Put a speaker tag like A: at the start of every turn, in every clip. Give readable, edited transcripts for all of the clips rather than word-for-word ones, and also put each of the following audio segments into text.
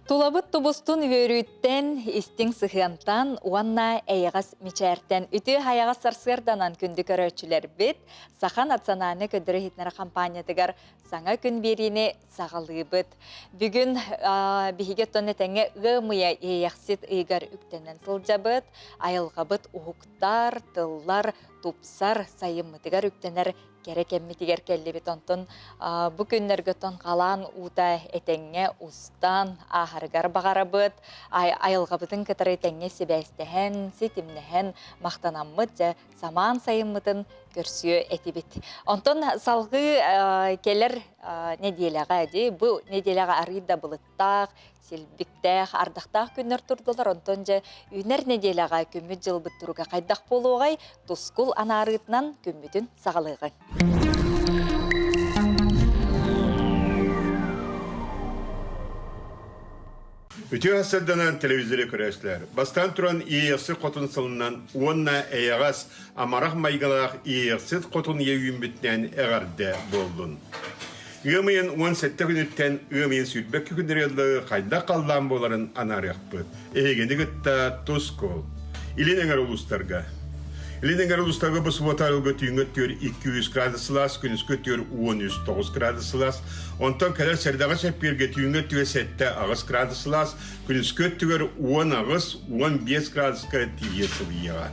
A: Тулабыт тубустун үөрүүттэн, истиҥ сыһыантан уонна эйэҕэс мичээртэн үтүө хайаҕас сарсыарданан күндү көрөөччүлэрбит Саха национальнай көрдөрөр-иһитиннэрэр хампаанньатыгар саҥа күн биэриини саҕалыыбыт. Бүгүн биһиги оттон этэҥҥэ ыам ыйа Иэйэхсит ыйыгар үктэнэн сылдьабыт, айылҕабыт уһуктар, тыллар, тупсар, сайыммытыгар үктэнэр кэрэ кэммитигэр кэллибит. Онтон бу күннэргэ оттон халаан уута этэҥҥэ устан ааһарыгар баҕарабыт. Айылҕабытын кытары тэҥҥэ сибээстэһэн, ситимнэһэн, махтанаммыт дьэ самаан сайыммытын көрсүө этибит. Онтон салгыы кэлэр нэдиэлэҕэ дии бу нэдиэлэҕэ арыый да былыттаах, силбиктээх, ардахтаах күннэр турдулар. Онтон дьэ үүнэр нэдиэлэҕэ күммүт-дьылбыт туруга хайдах буолуоҕай? Тускул анаарыытынан күммүтүн саҕалыаҕыҥ.
B: Үтүө сырданан телевизоры көрөөччүлэр. Бастаан туран Иэйэхсит Хотун сылынан уонна эйэҕэс, амарах майгылаах Иэйэхсит Хотун ийэ үүммүтүнэн эҕэрдэ буоллун. Ыам ыйын 17 күнүттэн ыам ыйын 22 күннэригэр хайдах халлаан буоларын анаарыахпыт. Эһигини кытта Тускул. Илин эҥэр улуустарга. Илин эҥэр улуустарга бу субуота арылга түүҥҥү өттүгэр 200 градус сылаас, күнүскү өттүгэр 13-9 градус сылаас. Онтон кэлэр сэрдэҕэ чэппиэргэ түүҥҥү өттүгэр 7-8 градус сылаас, күнүскү өттүгэр 18-15 градуска тиийэ сылыйыаҕа.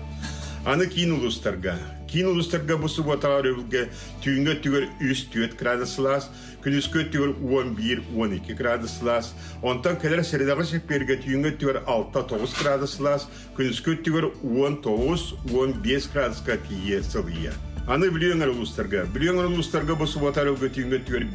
B: Аны киин улуустарга. Киин улуустарга бу субуотаҕа өрөбүлгэ Түүҥҥү өттүгэр 3-4 градус сылаас, күнүскү өттүгэр 11-12 градус сылаас, онтон кэлэр сэрэдэҕэ чэппиэргэ түүҥҥү өттүгэр 6-9 градус сылаас, күнүскү өттүгэр 19-15 градуска тиийэ сылыйыа. Аны Бүлүү өҥөр улуустарга. Бүлүү өҥөр улуустарга бу субуота өрөбүлгэ түүҥҥү өттүгэр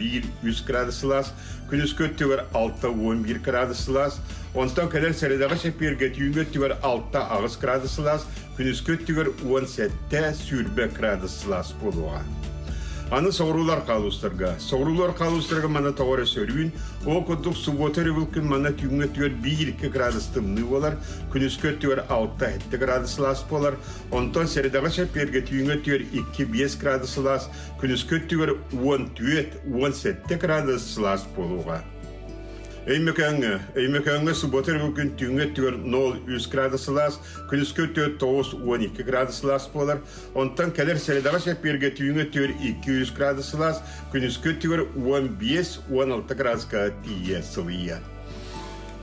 B: 1-3 градус сылаас, күнүскү өттүгэр 6-11 градус сылаас, онтон кэлэр сэрэдэҕэ чэппиэргэ түүҥҥү өттүгэр 6-8 градус сылаас, күнүскү өттүгэр 17-20 градус сылаас буолуоҕа. Аны соҕуруулар хаалустарга. Соҕуруулар хаалустарга манна тоҕо эрэ сөрүүн, ол курдук субуота өрөбүл күн манна түүҥҥү өттүгэр 1-2 градус тымныы буолар, күнүскү өттүгэр 6-7 градус сылаас буолар, онтон сэрэдэҕэ чэппиэргэ түүҥҥү өттүгэр 2-5 градус сылаас, күнүскү өттүгэр 14-17 градус сылаас буолуоҕа. Өймөкөөҥҥө. Өймөкөөҥҥө субуота өрөбүл күн түүҥҥү өттүгэр 0-3 градус сылаас, күнүскү өттүгэр 9-12 градус сылаас буолар. Онтон кэлэр сэрэдэҕэ чэппиэргэ түүҥҥү өттүгэр 2-3 градус сылаас, күнүскү өттүгэр 15-16 градуска тиийэ сылыйыа.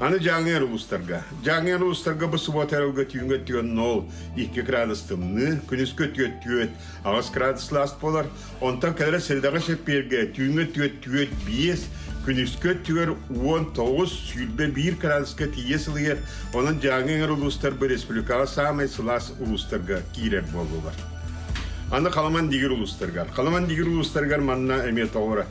B: Аны Дьааҥы улуустарга. Дьааҥы улуустарга бу субуота эрэлгэ түүҥҥү өттүгэр 0-2 градус тымныы, күнүскү өттүгэр 4 8 градус сылаас буолар. Онтон кэлэр сэрэдэҕэ чэппиэргэ түүҥҥү өттүгэр 4-5, күнүскү өттүгэр 19-21 градуска тиийэ сылыйар. Онон Дьааҥы эҥэр улуустар бу республикаҕа саамай сылаас улуустарга киирэр буоллулар. Аны Халаман дигир улуустарыгар. Халаман дигир улуустарыгар манна эмиэ тоҕо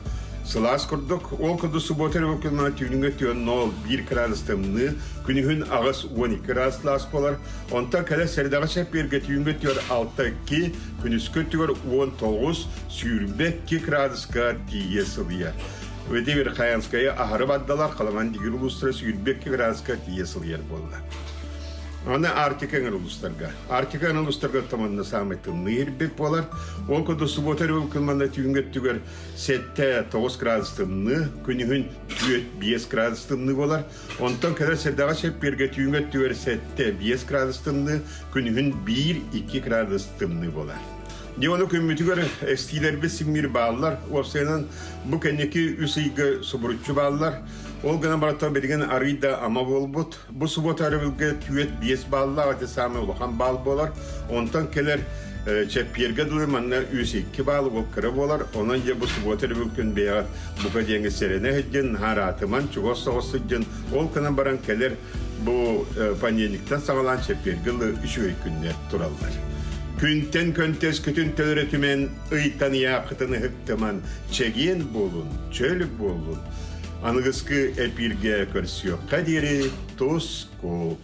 B: сылаас курдук. Ол курдук субуота эрэ күн түүнүҥҥэ 4-0 градус тымныы, күнүһүн 8-12 градус сылаас буолар. Онтон кэлэр сэрэдэҕэ чэппиэргэ түүҥҥү өттүгэр 6-2, күнүскү өттүгэр 19-22 градуска тиийэ сылыйар. Ити Верхоянскайы аһары бардалар, Халаман дигир улуустара 22 градуска тиийэ сылыйар буолла. Аны Арктика эҥэр улуустарга. Арктика эҥэр улуустарга томонно саамай тымныы ирбит буолар. Ол курдук субуота өрөбүл күн манна түүҥҥү өттүгэр 7-9 градус тымныы, күнүһүн 4-5 градус тымныы буолар. Онтон кэлэр сэрдэҕэ чэппиэргэ түүҥҥү өттүгэр 7-5 градус тымныы, күнүһүн 1-2 градус тымныы буолар. Дьэ ону күммүтүгэр эстиилэрбит симмиир бааллар. Уопсайынан бу кэнники үс ыйга субуруччу бааллар. Ол гынан баран билигин арыый да ама буолбут. Бу субуота өрөбүлгэ түөрт биэс бааллаах, ити саамай улахан баал буолар. Онтон кэлэр чэппиэргэ дылы манна үс икки баал ол кыра буолар. Онон дьэ бу субуота өрөбүл күн бэйэҕит бука диэҥҥэ сэрэнэ сылдьын, наһаа чугас соҕус сылдьын, ол гынан баран кэлэр бу понедельниктан саҕалаан чэппиэргэ дылы үчүгэй күннэр тураллар. Күнтэн көнтөскүтүн төлөрө түмэн, ыйтан ыйааххытын ыһыктыман, чэгиэн буолун, чөл буолун. Аныгыскы эпииргэ көрсүөххэ диэри тус-кул.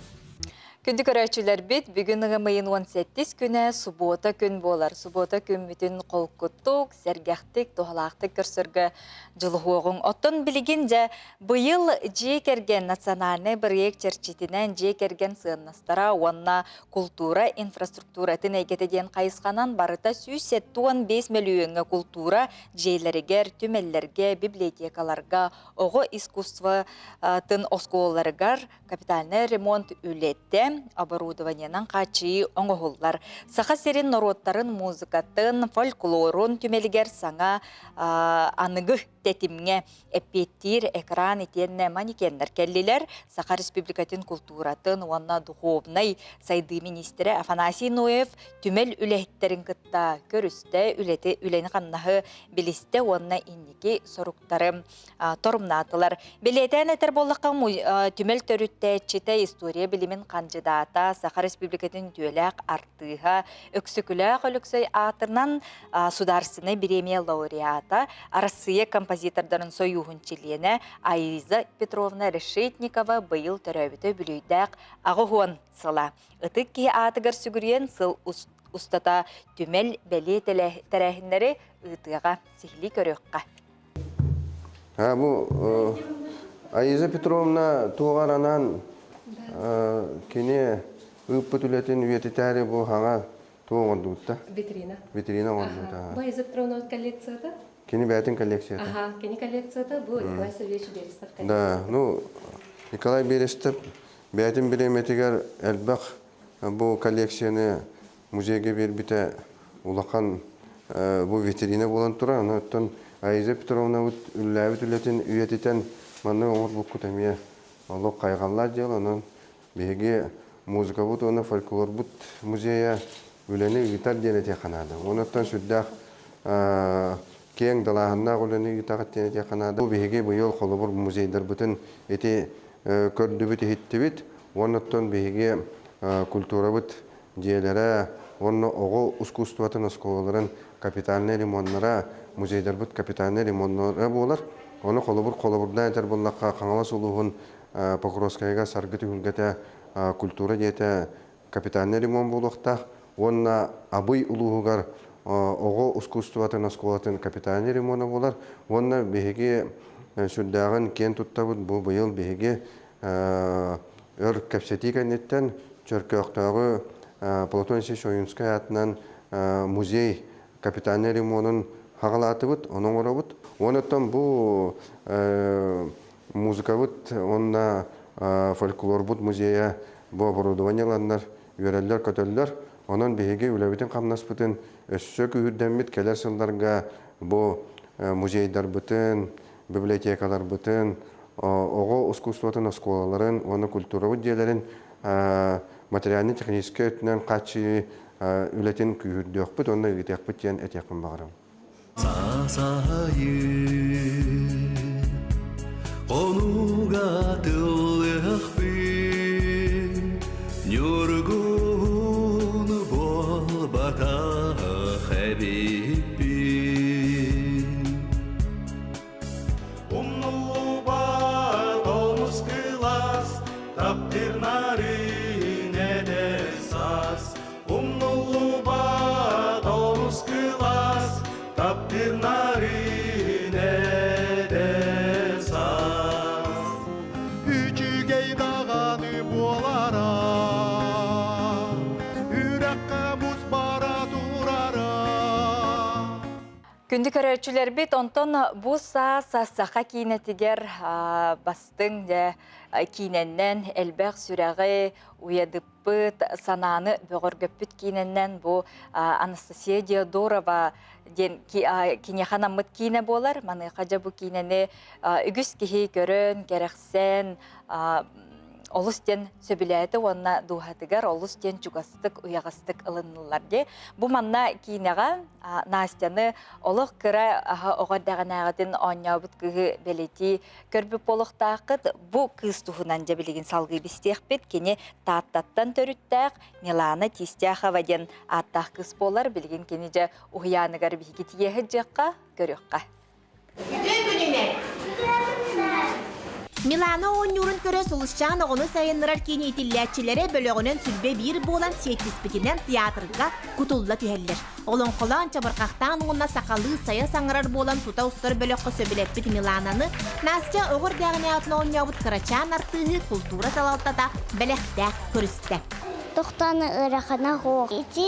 A: Күндү көрөөччүлэрбит, бүгүн ыам ыйын 18 күнэ субуота күн буолар. Субуота күммүтүн холкутук, сэргэхтик, туһалаахтык көрсөргө дьулуһуоҕуҥ. Оттон билигин дьэ быйыл дьиэ кэргэн национальнай бырайыак чэрчитинэн дьиэ кэргэн сыаннастара уонна култуура инфраструктуратын эйгэтэ диэн хайысханан барыта 175 мөлүйүөҥҥэ култуура дьиэлэригэр, түмэллэргэ, библиотекаларга, оҕо искусствотын оскуолаларыгар капитальнай ремонт үлэтэ, оборудованиенан хааччыйыы оҥоһуллар. Саха сирин норуоттарын музыкатын, фольклорун түмэлигэр саҥа аныгы тэтимҥэ эппиэттиир экран итиэннэ манекеннэр кэллилэр. Саха Республикатын култууратын уонна духовнай сайдыы миниистирэ Афанасий Ноев түмэл үлэһиттэрин кытта көрүстэ, үлэти үлэни-хамнаһы билистэ уонна инники соруктары торумнаатылар. Бэлиэтээн этэр буоллахха, түмэл төрүттээччитэ, история билимин хандьыдаата, Саха Республикатын үтүөлээх артыыһа Өксөкүлээх Өлөксөй аатынан Судаарственнай бириэмийэ лауреата, Арассыыйа композитордарын сойууһун чилиэнэ Аиза Петровна Решетникова быйыл төрөөбүтэ үбүлүөйдээх 80 сыла. Ытык киһи аатыгар сүгүрүйэн сыл устата түмэл бэлиэ тэрээһиннэри ыытыаҕа, сиһилии көрүөххэ.
C: Бу Аиза Петровна туоҕар анаан кини ыыппыт үлэтин үйэтитээри бу хаҥа туох оҥордубут
D: Витрина.
C: Витрина оҥордубут.
D: Бу Аиза Петровна коллекцията.
C: Кини бэйэтин коллекцията.
D: Аха, кини коллекцията бу Николай Савельевич Берестов коллекцията.
C: Да, ну Николай Берестов бэйэтин бириэмэтигэр элбэх бу коллекцияны музейга биэрбитэ улахан бу витрина буолан турар. Оттон Аиза Петровнабыт үлэлээбит үлэтин үйэтитэн маннык оҥорбуккут эмиэ олох хайҕаллаах дьыала. Онон биһиги музыкабыт уонна фольклорбут музейа үлэни ыытар диэн этиэххэ наада. Онуттан сүрдээх киэҥ далааһыннаах үлэни ыытаҕыт диэн этиэххэ наада. Бу биһиги быйыл холобур музейдарбытын ити көрдүбүт, иһиттибит. Уонна биһиги культурабыт дьиэлэрэ уонна оҕо ускуустубатын оскуолаларын капитальнай ремоннара, музейдарбыт капитальнай ремоннара буолар. Ону холобур холобурдаан этэр буоллахха, Хаҥалас улууһун Покровскайга Саргы түһүлгэтэ культура дьиэтэ капитальнай ремонт буолуохтаах уонна Абый улууһугар оҕо ускуустубатын оскуолатын капитальнай ремона буолар уонна биһиги сүрдээҕин киэн туттабыт бу быйыл биһиги өр кэпсэтии кэнниттэн Чөркөөхтөөҕү Платон Алексеевич Ойуунскай аатынан музей капитальнай ремонун хаҕалаатыбыт, ону оҥоробут. Уонна бу музыкабыт уонна фольклорбут музейа бу оборудованиеланнар үөрэллэр-көтөллөр. Онон биһиги үлэбитин-хамнаспытын өссө күүһүрдэммит кэлэр сылларга бу музейдарбытын, библиотекаларбытын, оҕо ускуустубатын оскуолаларын уонна культурабыт дьиэлэрин материально-техническэй өттүнэн хааччыйыы үлэтин күүһүрдүөхпүт уонна ыытыахпыт диэн этиэхпин баҕарабын.
E: Саайы хонууга тыллыахпын Ньургун буолбатах эбиппин
F: Умнуллубат онус кылаас, таптыыр нарын эдэр саас. Умнуллубат онус кылаас, таптыыр нарын эдэр саас.
G: Үчүгэй даҕаны буолара, үрэххэ муус бара турара.
A: Күндү көрөөччүлэрбит, онтон бу саас саха киинэтигэр бастыҥ дьэ киинэннэн элбэх сүрэҕи уйадыппыт, санааны бөҕөргөппүт киинэннэн бу Анастасия Диодорова диэн киниэхэ анаммыт киинэ буолар. Маныаха дьэ бу киинэни үгүс киһи көрөн, кэрэхсээн олус диэн сөбүлээтэ уонна дууһатыгар олус диэн чугастык, уйаҕастык ылыннылар дии. Бу манна киинэҕэ Настяны олох кыра оҕо эрдэҕинээҕитин оонньообут кыыһы бэлиэтии көрбүт буолуохтааххыт. Бу кыыс туһунан дьэ билигин салгыы бистиэхпит. Кини Тааттаттан төрүттээх Милана Тистяхова диэн ааттаах кыыс буолар. Билигин кини дьэ уһуйааныгар биһиги тиийэ сылдьыахха, көрүөххэ.
H: Үтүө күнүнэн! Милана оонньуурун көрө Сулусчаан оҕону сайыннарар киин иитиллээччилэрэ бөлөҕүнэн сүлбэ биир буолан сиэттиспитинэн театрга кутулла түһэллэр. Олоҥхолоон, чабырҕахтаан уонна сахалыы сайа саҥарар буолан тута устар бөлөххө сөбүлэппит Милананы Настя оҕо эрдэҕинэ атын оонньообут кырачаан артыыһы култуура салалтата бэлэхтээх көрүстэ.
I: Тохтоон ыарахана суох. Ити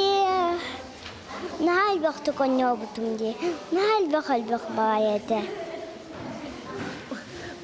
I: наһаа элбэхтик оонньообутум дии. Наһаа элбэх элбэх баҕайы этэ.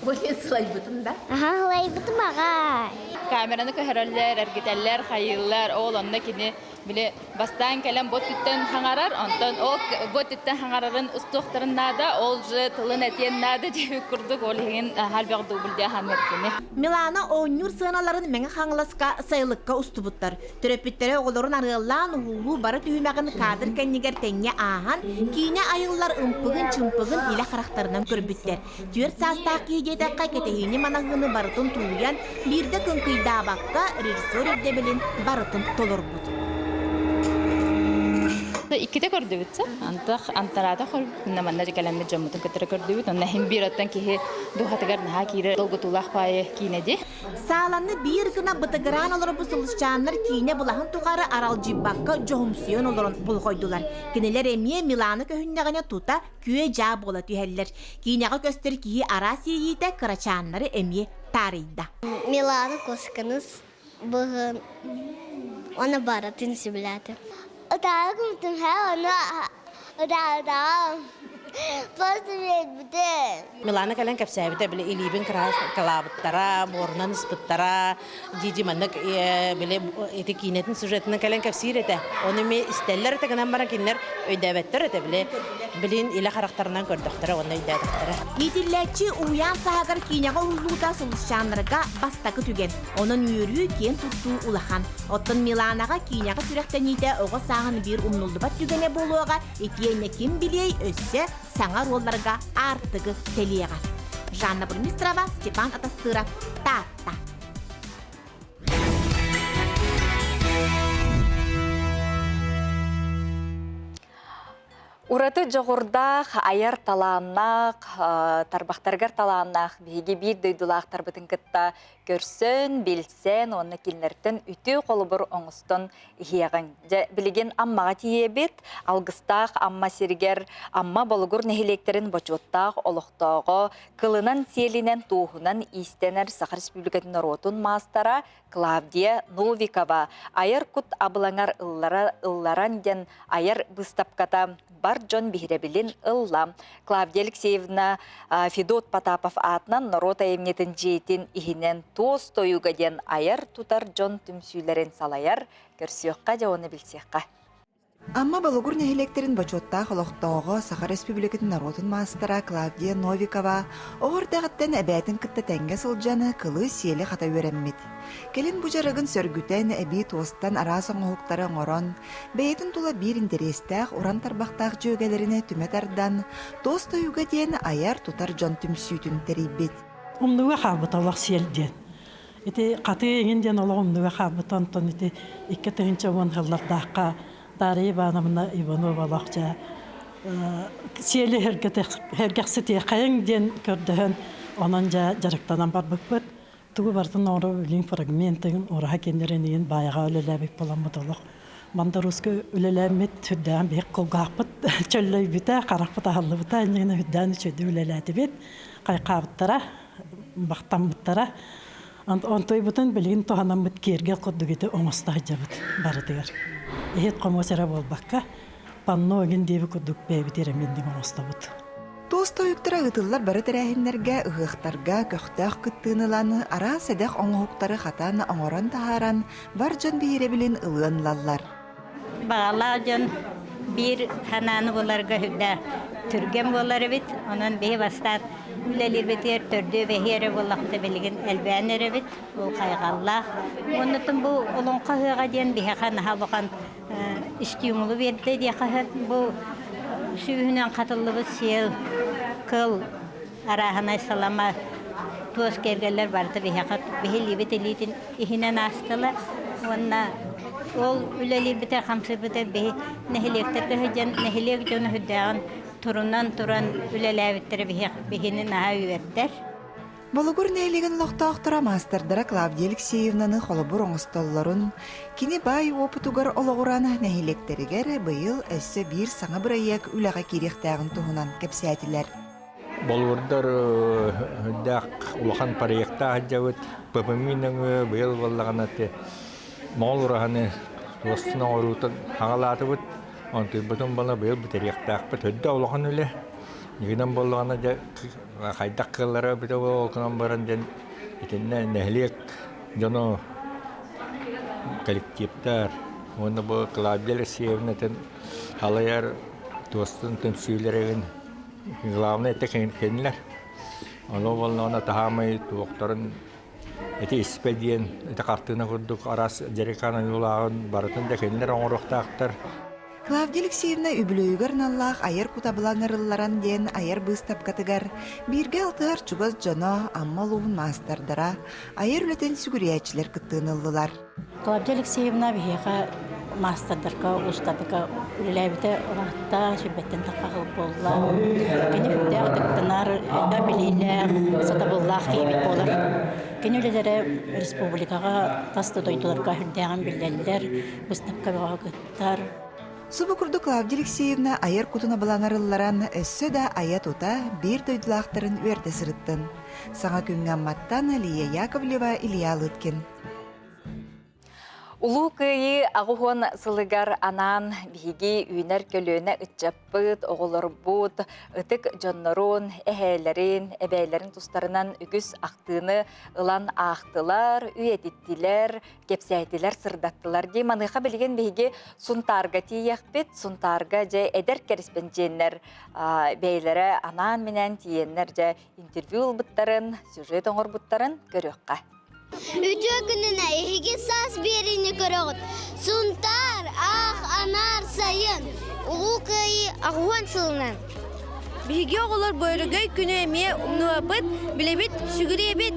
A: Ой, сылайбытым да?
I: Аха, сылайбытым аҕай.
J: Камераны көһөрөллөр, эргитэллэр, хайыыллар. Ол онно кини били бастаан кэлэн бот үттэн хаҥарар, онтон ол бот үттэн хаҥарарын устуохтарын наада, ол же тылын этиэн наада диэбит курдук, ол иһин халбэх дубльде ханныр кини.
H: Милана оонньуур сыаналарын Мэҥэ Хаҥаласка сайылыкка устубуттар. Төрөппүттэрэ оҕолорун арыаллаан уһуулуу бары түһүмэҕин кадр кэннигэр тэҥҥэ ааһан, киинэ айыллар ымпыгын-чымпыгын илэ харахтарынан көрбүттэр. Түөрт саастаах киһи диэтэххэ, кэтэһиини-манаһыыны барытын тулуйан, биирдэ кыҥкыйдаабакка, режиссер ирдэбилин барытын толорбут.
J: Иккитэ көрдүбүт Антах антараата көрбүт манна кэлэммит дьоммутун кытары көрдүбүт. Онно иһин биир оттон киһи дууһатыгар наһаа киирэр долгутуулаах баайы киинэ дии.
H: Сааланы биир гына бытыгыраан олорбут сулусчааннар киинэ былаһын тухары аралдьыйбакка дьоһумсуйан олорон болҕойдулар. Кинилэр эмиэ Миланы көһүннэҕинэ тута күө-дьаа буола түһэллэр. Киинэҕэ көстөр киһи араас иэйиитэ кырачааннары эмиэ таарыйда.
I: Милана куосканы быһын уонна барытын сөбүлээтим. Ытаары кумтум һэ ону ытаатаҕым. Просто биэрбитим.
K: Милана кэлэн кэпсээбитэ, били илиибин кылаабыттара, буорунан ыспыттара, дии-дии маннык били ити киинэтин сюжетынан кэлэн кэпсиир этэ. Ону эмиэ истэллэр этэ гынан баран кинилэр өйдөөбөттөр этэ били билин илэ харахтарынан көрдөхтөрө уонна өйдөөтөхтөрө.
H: Иитиллээччи уһуйаан саһагар киинэҕэ уһуллуута сулусчааннарга бастакы түгэн. Онон үөрүү, киэн туттуу улахан. Оттон Миланаҕа киинэҕэ сүрэхтэниитэ оҕо сааһын биир умнуллубат түгэнэ буолуоҕа, итиэннэ ким билиэй өссө саҥа оруолларга аартыгы тэлиэҕэ. Жанна Бурмистрова, Степан Атастыров, Таатта.
A: Ураты дьоҕурдаах, айар талааннаах, тарбахтарыгар талааннаах биһиги биир дойдулаахтарбытын кытта көрсөн, билсэн уонна кинилэртэн үтүө холобур оҥостон иһиэҕиҥ. Дьэ, билигин Аммаҕа тиийэбит. Алгыстаах Амма сиригэр Амма Болугур нэһилиэктэрин бочуоттаах олохтооҕо, кылынан-сиэлинэн, туоһунан иистэнэр Саха Республикатын норуотун маастара Клавдия Новикова айар кут абылаҥар ыллара ылларан диэн айар быыстапката бар дьон биһирэбилин ылла. Клавдия Алексеевна Федот Потапов аатынан норуот айымньытын дьиэтин иһинэн туос тойуга диэн айар-тутар дьон түмсүүлэрин салайар. Көрсүөххэ дьэ уонна билсиэххэ.
L: Амма Болугур нэһилиэктэрин бочуоттаах олохтооҕо, Саха Республикатын норуотун маастара Клавдия Новикова оҕо эрдэҕиттэн эбээтин кытта тэҥҥэ сылдьан кылы-сиэли хата үөрэммит. Кэлин бу дьарыгын сөргүтэн, эбии туостан араас оҥоһуктары оҥорон, бэйэтин тула биир интэриэстээх уран тарбахтаах дьүөгэлэрин түмэ тардан, туос тойуга диэн айар-тутар дьон түмсүүтүн тэрийбит.
M: Умнуга хаалбыт олох сиэл диэн. Ити хатыы эҥин диэн олох умнуга хаалбыт онтон ити 2010 сыллардаахха Дарья Ивановна Иванова олох дьэ сиэли сэргэхситиэхэйиҥ диэн көрдөһөн онон дьэ дьарыктанан барбыппыт. Тугу барытын оҥоро билигин фрагментын ураһа киэннэрин иин баайаҕа үлэлээбит буоламмыт олох мандаруска үлэлээммит сүрдээҕин биһик кулгаахпыт чөллөйбүтэ, харахпыт аһыллыбыта иннигинэ үрдээн үчүгэйдик үлэлээтибит, хайхаабыттара, бахтаммыттара. Онтуйбутун билигин туһанаммыт киэргэл курдук ити оҥосто сылдьабыт барытыгар. Иһит хомуос эрэ буолбакка, панно игин диэби курдук бэйэбит эрэммин оҥостобут.
L: Туос тойуктара ыытыллар бары тэрээһиннэргэ, ыһыахтарга көхтөөх кыттыыны ылан, араас сэдэх оҥоһуктары хатан, оҥорон таһааран, бар дьон биһирэбилин ылыан ылаллар.
N: Баҕалаах дьон биир санааны буларга сүрдээх түргэн буолар эбит. Онон биһи бастаан үлэлиирбитигэр төрдүө бэһиэ эрэ буоллахпыта билигин элбээн эрэбит. Ол хайҕаллаах. Оннуттан бу Олоҥхо ыһыаҕа диэн биһиэхэ наһаа улахан стимулу биэрдэ диэххэ сөп. Бу сүүһүнэн хатыллыбыт сиэл, кыл, арааһынай салама, туос киэргэллэр барыта биһиэхэ биһилиибит илиитин иһинэн аастылар уонна ол үлэлиирбитэ хамсыырбыта биһи нэһилиэктэргэ сылдьан нэһилиэк дьоно сүрдээҕин турунан туран үлэлээбиттэрэ биһини наһаа үөрдэр.
L: Болугур нэһилиэгин олохтоохторо маастардара Клавдия Алексеевнаны холобур оҥостоллорун, кини баай уопутугар олоҕуран нэһилиэктэригэр быйыл өссө биир саҥа бырайыак үлэҕэ киириэхтээҕин туһунан кэпсээтилэр.
O: Болугурдар үрдээх улахан проектаах сылдьабыт. ППМИ нөҥүө быйыл буоллаҕына Моҕол ураһаны туостун оҥоруутун хаҥалаатыбыт. Онтуйбутун буола быйыл бүтэриэхтээхпит. Үрдэ улахан үлэ. Игинэн буоллаҕына дьэ хайдах кыаллара эбитэ буолуо гынан баран диэн итиннэ нэһилиэк дьоно коллективтар уонна бу Клавдия Алексеевнатын салайар туостун түмсүүлэрин главное это кинилэр. Ону буоллаҕына таһаамай туохтарын ити испэ диэн ити хартыына курдук араас дьэрикаан ойуулааҕын барытын да кинилэр оҥоруохтаахтар.
L: Клавдия Алексеевна үбүлүөйүгэр аналлаах айар кутабылан ырылларан диэн айар быыстапкатыгар бииргэ алтыһар чугас дьоно, Амма улууһун маастардара, айар үлэтин сүгүрүйээччилэр кыттыыны ыллылар.
P: Клавдия Алексеевна биһиэхэ маастардарга, уустарга үлэлээбитэ ыраатта, сүрбэттэн тахха сыл буолла. Кини үрдээх ытыктанар, элбэх билиилээх, сатабыллаах киһибит буолар. Кини үлэлэрэ республикаҕа, тас да дойдуларга үрдээҕин биллэллэр, быыстапка бөҕө кыттар.
L: Субу курдук Клавдия Алексеевна айар кутун абылаҥар ылларан, өссө да айа-тута биир дойдулаахтарын үөрдэ сырыттын. Саҥа күҥҥэ Амматтан Лия Яковлева, Илья Лыткин.
A: Улуу Кыайыы 80 сылыгар анаан биһиги үүнэр көлүөнэ ыччаппыт, оҕолорбут, ытык дьоннорун, эһээлэрин, эбээлэрин тустарынан үгүс ахтыыны ылан аахтылар, үйэтиттилэр, кэпсээтилэр, сырдаттылар дии. Маныаха билигин биһиги Сунтаарга тиийиэхпит. Сунтаарга дьэ эдэр кэриспэндьиэннэр бэйэлэрэ анаан-минээн тиийэннэр дьэ интервью ылбыттарын, сюжет оҥорбуттарын көрүөххэ.
I: Үтүө күнүнэ эһиги саас биэриини көрөҕүт. Сунтаар, аах, анаар, сайын. Улуу Кыайыы 80 сылынан.
Q: Биһиги оҕолор бөрөгөй күнү эмиэ умнубаппыт, билэбит, сүгүрүйэбит.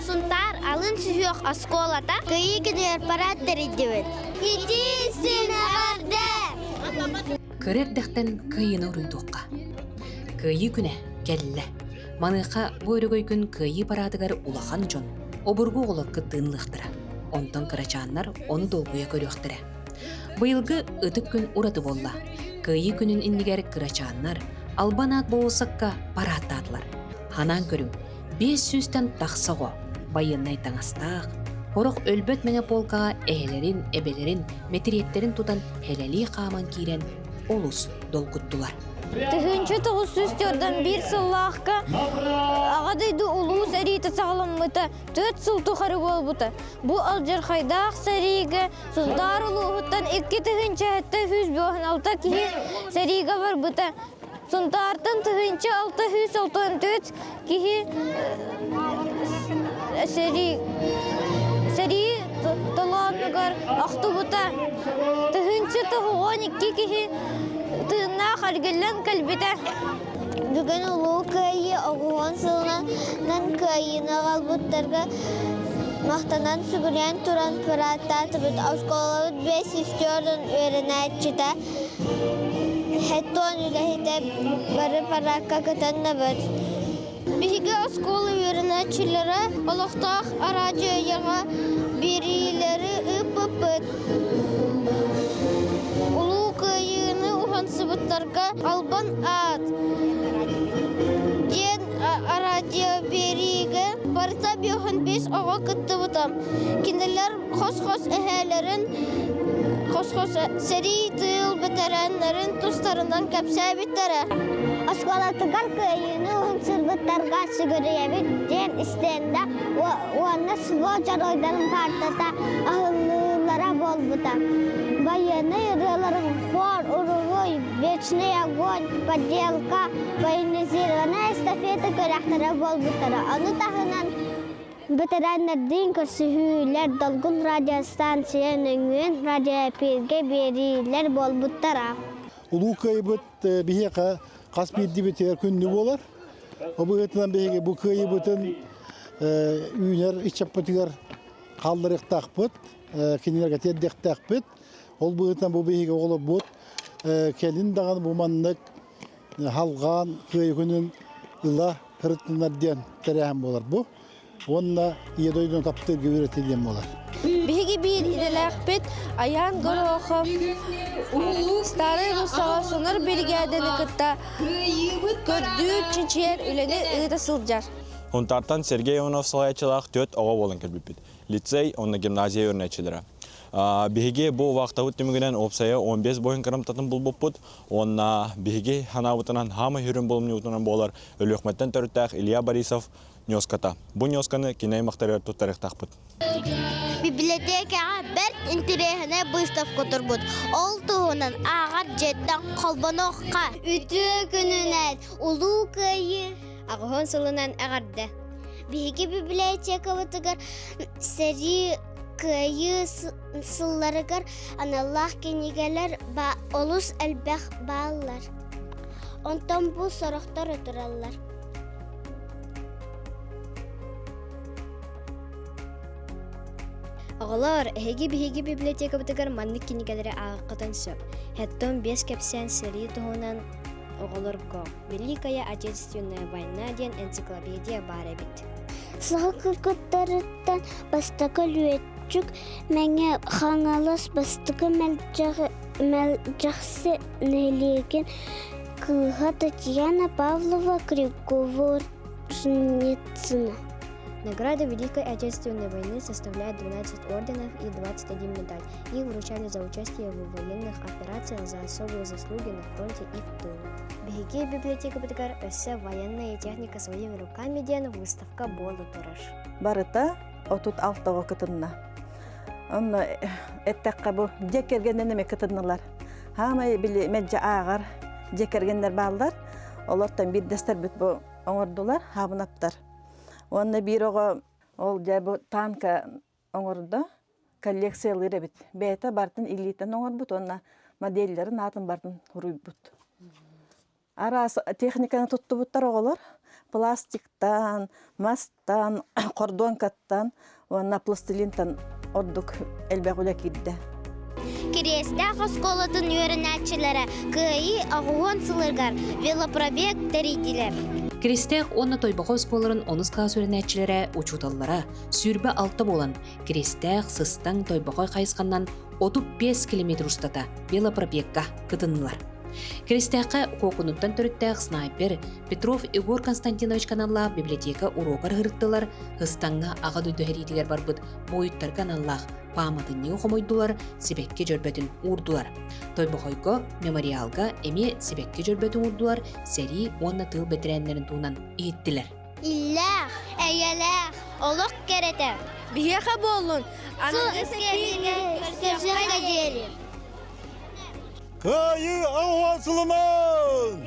I: Сунтаар алын сүһүөх оскуолата Кыайыы күнүгэр парад тэрийдибит. Итии син эҕэрдэ!
R: Кыра эрдэхтэн кыайыыны уруйдуохха. Кыайыы күнэ кэллэ. Маныаха бу өрөгөй күн Кыайыы параадыгар улахан дьон, обургу оҕолор кыттыынылыахтара. Онтон кырачааннар ону долгуйа көрүөхтэрэ. Быйылгы ытык күн ураты буолла. Кыайыы күнүн иннигэр кырачааннар Албан аат болуоссакка парааттаатылар. Ханаан көрүҥ, 500-тэн тахса оҕо байыаннай таҥастаах, сорох өлбөт мэҥэ полкаҕа эһэлэрин, эбэлэрин, мэтириэттэрин тутан хэлэлии хааман киирэн олус долгуттулар.
Q: 1941 сыллаахка Аҕа дойду улуу сэриитэ саҕаламмыта 4 сыл тухары буолбута. Бу алдьархайдаах сэриигэ Сунтаар улууһуттан 2756 киһи сэриигэ барбыта. Сунтаартан 1664 киһи сэрии сэрии толоонугар охтубута. 1092 киһи тыыннаах эргиллэн кэлбитэ.
I: Бүгүн Улуу Кыайыы оҕуһун сылынан кыайыыны аҕалбыттарга махтанан сүгүрүйэн туран парааттаатыбыт. Оскуолабыт 504 үөрэнээччитэ Хеттон үлэһитэ бары параакка кытынныбыт.
Q: Биһиги оскуола үөрэнээччилэрэ олохтоох араадьыйаҕа биэриилэри ыыппыппыт. Улуу Кыайыыны уһансыбыттарга албан аат диэн араадьыйа биэриигэ барыта 55 оҕо кыттыбыта. Кинилэр хос-хос эһээлэрин, хос-хос сэрии тыыл бэтэрээннэрин тустарынан кэпсээбиттэрэ.
I: Оскуолатыгар кыайыыны уһансырбыттарга сүгүрүйэбит диэн истиэндэ уонна СВО дьоруойдарын паартата аһыллыылара буолбута. Байыаннай ырыаларын хор, уруһуй, вечный огонь, поделка, военизированная эстафета күрэхтэрэ буолбуттара. Ону таһынан Бэтэрээннэрдиин көрсүһүүлэр, Долгун радиостанция нөҥүө радиоэпииргэ биэриилэр буолбуттара.
S: Улуу Кыайбыт биһиэхэ хас биирдиибитигэр күндү буолар. Ол быһыытынан биһиги бу кыайыыбытын үүнэр ыччаппытыгар хаалларыахтаахпыт, кинилэргэ тиэрдиэхтээхпит. Ол быһыытынан бу биһиги оҕолорбут кэлин даҕаны бу маннык халҕаан кыайыы күнүн ыла сырыттыннар диэн тэрээһин буолар бу. уонна Ийэ дойдуну таптыырга үөрэтиллиэн буолар.
Q: Биһиги биир идэлээхпит Айаан Горохов Старай Руссаҕа сонор биригээдэни кытта көрдүүр, чинчийэр үлэни ыыта сылдьар.
T: Хунтаартан Сергей Иванов салайааччылаах түөрт оҕо буолан кэлбиппит. Лицей уонна гимназия үөрэнээччилэрэ. Биһиги бу вахтабыт түмүгүнэн уопсайа 15 буойун кырамтатын булбуппут уонна биһиги санаабытынан хаамай хүрүн булумньубутунан буолар Өлүөхмэттэн төрүттээх Илья Борисов ньуоската. Бу ньуосканы кини аймахтарыгар туттарыахтаахпыт.
I: Библиотекаҕа бэрт интэриэһинэй быыстапка турбут. Ол туһунан ааҕар дьиэттэн холбонуохха. Үтүө күнүнэн Улуу Кыайыы аҕыһын сылынан эҕэрдэ. Биһиги библиотекабытыгар сэрии Кыайыы сылларыгар аналлаах кинигэлэр олус элбэх бааллар. Онтон бу сорохтор тураллар.
U: Оҕолор, эһиги биһиги библиотекабытыгар маннык кинигэлэри ааҕыаххытын сөп. Хэттон биэс кэпсээн сэрии туһунан оҕолорго Великая Отечественная война диэн энциклопедия баар эбит.
I: Саха кыргыттарыттан бастакы лүөччүк Мэҥэ Хаҥалас бастакы Мэлдьэхси нэһилиэгин кыыһа Татьяна Павлова Криговор-Жнецина.
U: Награда Великой Отечественной войны составляет 12 орденов и 21 медаль. Их вручали за участие в военных операциях за особые заслуги на фронте и в тылу. Биһиги библиотекабытыгар өссө военная техника своими руками диэн выставка буола турар.
V: Барыта 36 оҕо кытынна. Онно эттэххэ бу дьиэ кэргэннэн эмэ кытыннылар. Хаамай били мэлдьи ааҕар дьиэ кэргэннэр бааллар. Олортон биирдэстэрбит бу оҥордулар, хаабынаптар. Уонна биир оҕо ол дьэ бу танка оҥордо, коллекциялыыр эбит. Бэйэтэ бартын илиитин оҥорбут уонна моделлэрин аатын бартын суруйбут. Араас техниканы туттубуттар оҕолор. Пластиктан, мастан, хордуоҥкаттан уонна пластилинтан ордук элбэх үлэ киирдэ.
I: Кириэстээх оскуолатын үөрэнээччилэрэ Кыайыы аҕыһуон сылыгар велопробег тэрийдилэр.
R: Кириэстээх уонна Тойбохой оскуолаларын онус кылаас үөрэнээччилэрэ, учууталлара 26 буолан Кириэстээх, Сыстаҥ, Тойбохой хайысханнан 35 километр устата велопробегка кытыннылар. Киристээххэ Куокунуттан төрүттээх снайпер Петров Егор Константинович аналлаах библиотека уруогар ыһырыттылар, Ыстаҥҥа Аҕа дойду сэриитигэр барбыт буойуттарга аналлаах пааматынньыгы хомуйдулар, сибэкки дьөрбөтүн уурдулар. Тойбохойго мемориалга эмиэ сибэкки дьөрбөтүн уурдулар, сэрии уонна тыыл бэтэрээннэрин туһунан иһиттилэр.
I: Иллээх, эйэлээх, олох кэрэтэ.
Q: Биһиэхэ буоллун, аныгы
I: сэриигэ көрсүөххэ диэри.
F: Кыайыы аҕыһан сылынан!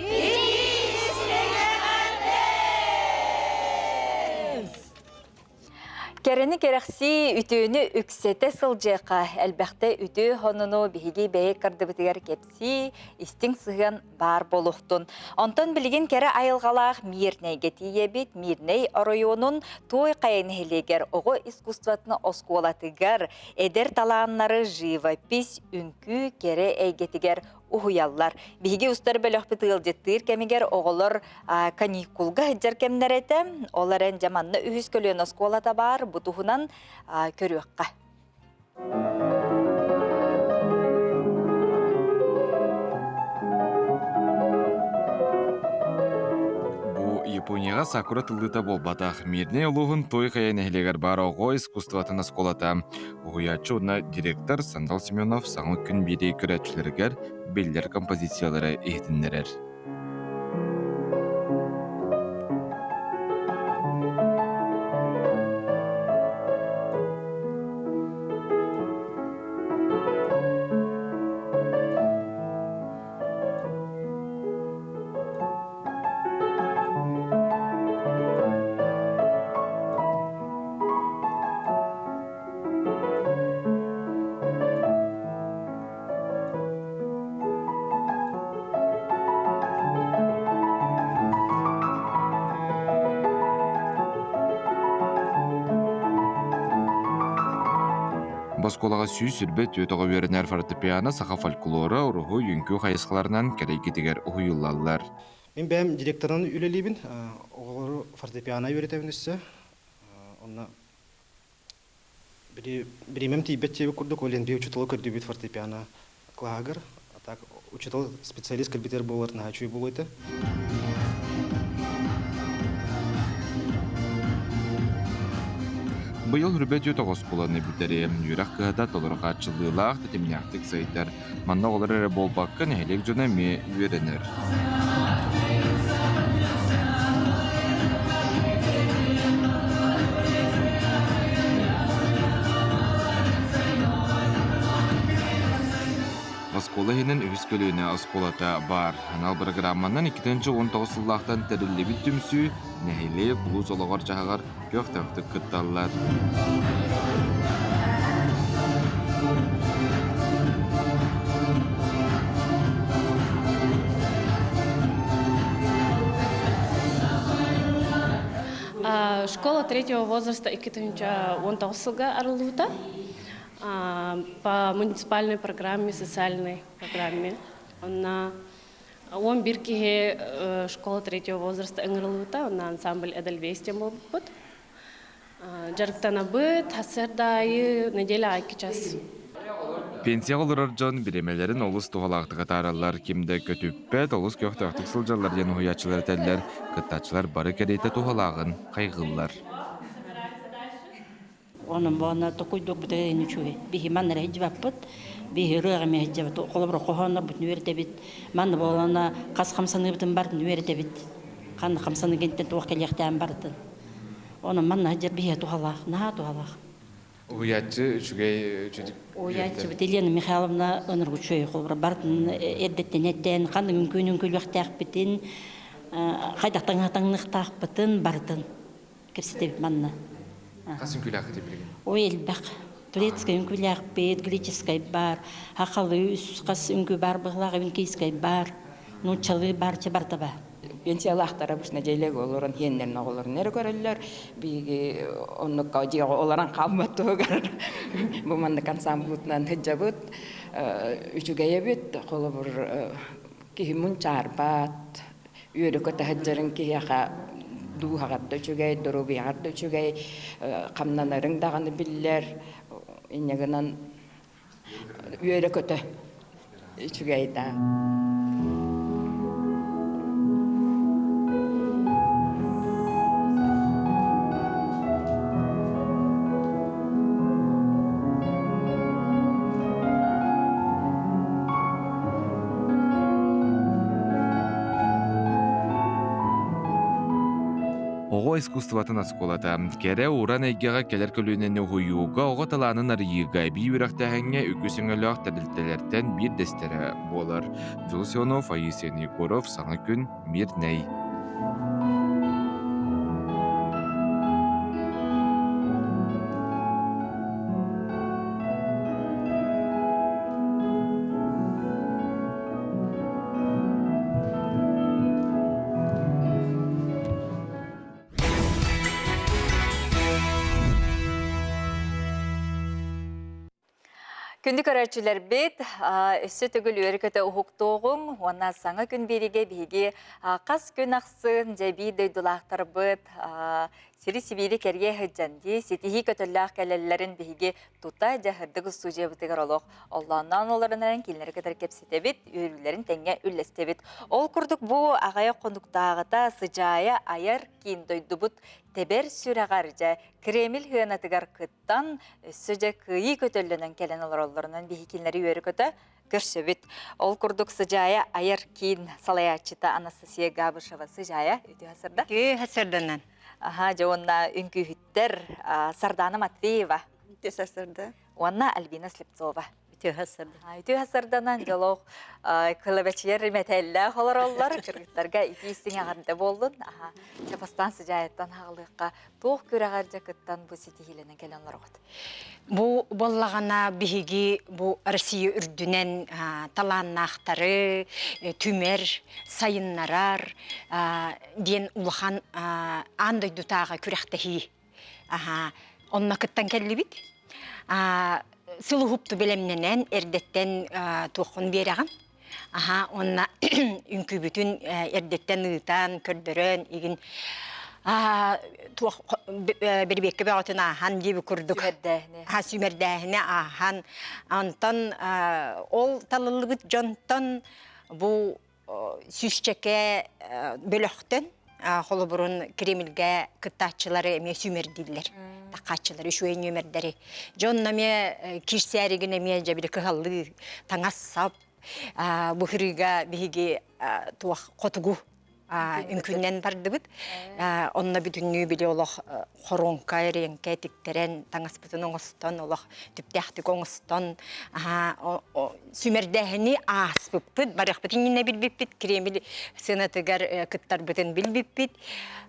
A: Кэрэни кэрэхсии, үтүөнү үксэтэ сылдьыахха, элбэхтэ үтүө хонуну биһиги бэйэ кардыбытыгар кэпсии, истиҥ сыһыан баар буолуохтун. Онтон билигин кэрэ айылҕалаах Мирнэйгэ тиийэбит. Мирнэй оройуонун Туой Хайа нэһилиэгэр оҕо искусствотын оскуолатыгар эдэр талааннары живопись, үҥкүү кэрэ эйгэтигэр уһуйаллар. Биһиги устар бөлөхпүт ыалдьыттыыр кэмигэр оҕолор каникулга сылдьар кэмнэрэ этэ. Ол эрэн дьэ манна үһүс көлүөнэ оскуолата баар. Бу туһунан көрүөххэ.
W: Бу Японияҕа сакура тыллыыта буолбатах. Мирнэй улууһун Той Хайа нэһилиэгэр баар оҕо искусствотын оскуолата Уһуйааччы уонна директор Сандал Семенов саҥа күн биэрии көрөөччүлэригэр биллэр композициялары иһитиннэрэр. Бу оскуолаҕа 124 оҕо үөрэнэр фортепиано, саха фольклора, уруһуй, үҥкүү хайысхаларынан кэлэйгитигэр уһуйуллаллар.
X: Мин бэйэм директорынан үлэлиибин. Оҕолору фортепиано үөрэтэбин өссө.
B: Онно били бириэмэм тиийбэт диэбит курдук, ол иһин биир учууталы көрдүүбүт фортепиано кылааһыгар. А так учуутал специалист кэлбитэр буолар наһаа үчүгэй буолуо этэ.
W: Быйыл Хүрбэ түөрт оскуоланы бүтэриэм, үөрэх кыһата толору хааччыллыылаах, тэтимнээхтик сайдар. Манна оҕолор эрэ буолбакка, нэһилиэк дьоно эмиэ үөрэнэр. Оскуола иһинэн үһүс көлүөнэ оскуолата баар. Анал бырагырааманан 2019 сыллаахтан тэриллибит түмсүү нэһилиэк улуус олоҕор-дьаһаҕар көхтөөхтүк кытталлар.
C: Школа третьего возраста 2019 сылга арыллыбыта по муниципальной программе, социальной программе. Онно 11 киһи школа третьего возраста ыҥырыллыбыта, онно ансамбль Эдельвейс диэн буолбуппут. Дьарыктанабыт, сарсыарда аайы неделя аайы час.
W: Пенсияҕа олорор дьон бириэмэлэрин олус туһалаахтык атаараллар, ким да көтүппэт, олус көхтөөхтүк сылдьаллар диэн уһуйааччылар этэллэр, кыттааччылар бары кэриэтэ туһалааҕын хайҕыыллар.
P: Онон буона токуйдук бутайын үчүгэй. Биһи манна эрэ сылдьыбаппыт. Биһи ырыаҕа эмиэ сылдьабыт. Холобура хоһооннорбутун үөрэтэбит. Манна буолана хас хамсаныыбытын барытын үөрэтэбит. Ханна хамсаныы кэнниттэн туох кэлиэхтээн барытын. Онон манна сылдьар биһиэхэ туһалаах, наһаа туһалаах.
W: Уһуйааччы үчүгэй үчүгэй
P: Уһуйааччыбыт Елена Михайловна ынырык үчүгэй холобура барытын эрдэттэн этэн, ханнык үҥкүүнү үҥкүүлүөхтээхпитин, хайдах таҥныахтаахпытын барытын кэпсэтэбит манна.
W: Хас үҥкүүлээххитий билигин?
P: Ой, элбэх. Турецкай үҥкүүлээхпит, греческай бар, хахалыы үс хас үҥкүү бар быһылаах, эвенкийскай бар, нууччалыы бар, чэ барыта бар.
D: Пенсиялаахтара бу нэдиэлэгэ олорон хиэннэрин оҕолорун эрэ көрөллөр. Биһиги оннукка дьиэҕэ олорон хаалбат туһугар бу маннык ансамблытынан сылдьабыт. Үчүгэй эбит. Холобур, киһи мунчаарбат, үөрэ-көтө сылдьарыҥ киһиэхэ дууһаҕар да үчүгэй, доруобуйаҕар да үчүгэй, хамнанарыҥ даҕаны биллэр. Инньэ гынан үөрэ-көтө үчүгэй да.
W: Оҕо искусствотын оскуолата кэрэ уран эйгэҕэ кэлэр көлүөнэни уһуйууга, оҕо талаанын арыйыыга эбии үөрэхтээһиҥҥэ үгүс өҥөлөөх тэрилтэлэртэн биирдэстэрэ буолар. Дьулус Иванов, Аисия Егоров, Саҥа күн, Мирнэй.
A: Күндү көрөөччүлэрбит, өссө төгүл үөрэ-көтө уһуктуоҕуҥ уонна саҥа күн биэриигэ биһиги хас күн ахсын дьэ биир дойдулаахтарбыт сири-сибиири кэрийэ сылдьан дии ситиһии көтөллөөх кэлэллэрин биһиги тута дьэ сырдык устуудьуйабытыгар олох оллоонноон олорон эрэн кинилэри кытары кэпсэтэбит, үөрүүлэрин тэҥҥэ үллэстэбит. Ол курдук бу аҕыйах хонуктааҕыта Сыдьаайа айар киин дойдубут тэбэр сүрэҕэр дьэ Кремль сыанатыгар кыттан, өссө дьэ кыайыы көтөллөнөн кэлэн олороллорунан биһикиннэри үөрэ-көтө көрсөбүт. Ол курдук Сыдьаайа айар киин салайааччыта Анастасия Габышева Сыдьаайа үтүө сарда.
X: Үтүө сарданан.
A: Аха, дьэ уонна үҥкүүһүттэр Сардана Матвеева.
X: Үтүө сарда.
A: Уонна Альбина Слепцова.
X: Үтүө сарда.
A: Үтүө сарданан дьолоох кылабачыйар мэтээллээх олороллор. Кыргыттарга итии истиҥ эҕэрдэ буоллун. Аха, чэ бастаан Сыдьаайаттан хаалыахха туох күрэҕэр дьэ кыттан бу ситиһиилэнэн кэлэн олороҕут?
X: Бу буоллаҕына биһиги бу Россия үрдүнэн талааннаахтары түмэр, сайыннарар диэн улахан аан дойдутааҕы күрэхтэһии. Аха, онно кыттан кэллибит. Сыл уһупту бэлэмнэнэн эрдэттэн туоххун биэрэҕин. Аха, уонна үҥкүүбүтүн эрдэттэн ыытан, көрдөрөн игин. Туох бирибиэккэ бөҕөтүн ааһан диэби курдук. Сүүмэрдээһини ааһан. Онтон ол талыллыбыт дьонтон бу сүүсчэкэ бөлөхтөн холобурун Кремльгэ кыттааччылары эмиэ сүүмэрдииллэр. Таккааччылары, үчүгэй нүөмэрдэри. Дьон эмиэ киирсээригин эмиэ дьэ били кыһаллыы таҥас-сап бу хырыыга биһиги туох хотугу үҥкүүнэн бардыбыт. Онно бүтүннүү били олох хоруоҥка, эриэҥкэ тиктэрэн, таҥаспытын оҥостон, олох түптээхтик оҥостон, сүмэрдээһини ааспыппыт, барыахпытын иннинэ билбиппит, Кремль сыанатыгар кыттарбытын билбиппит.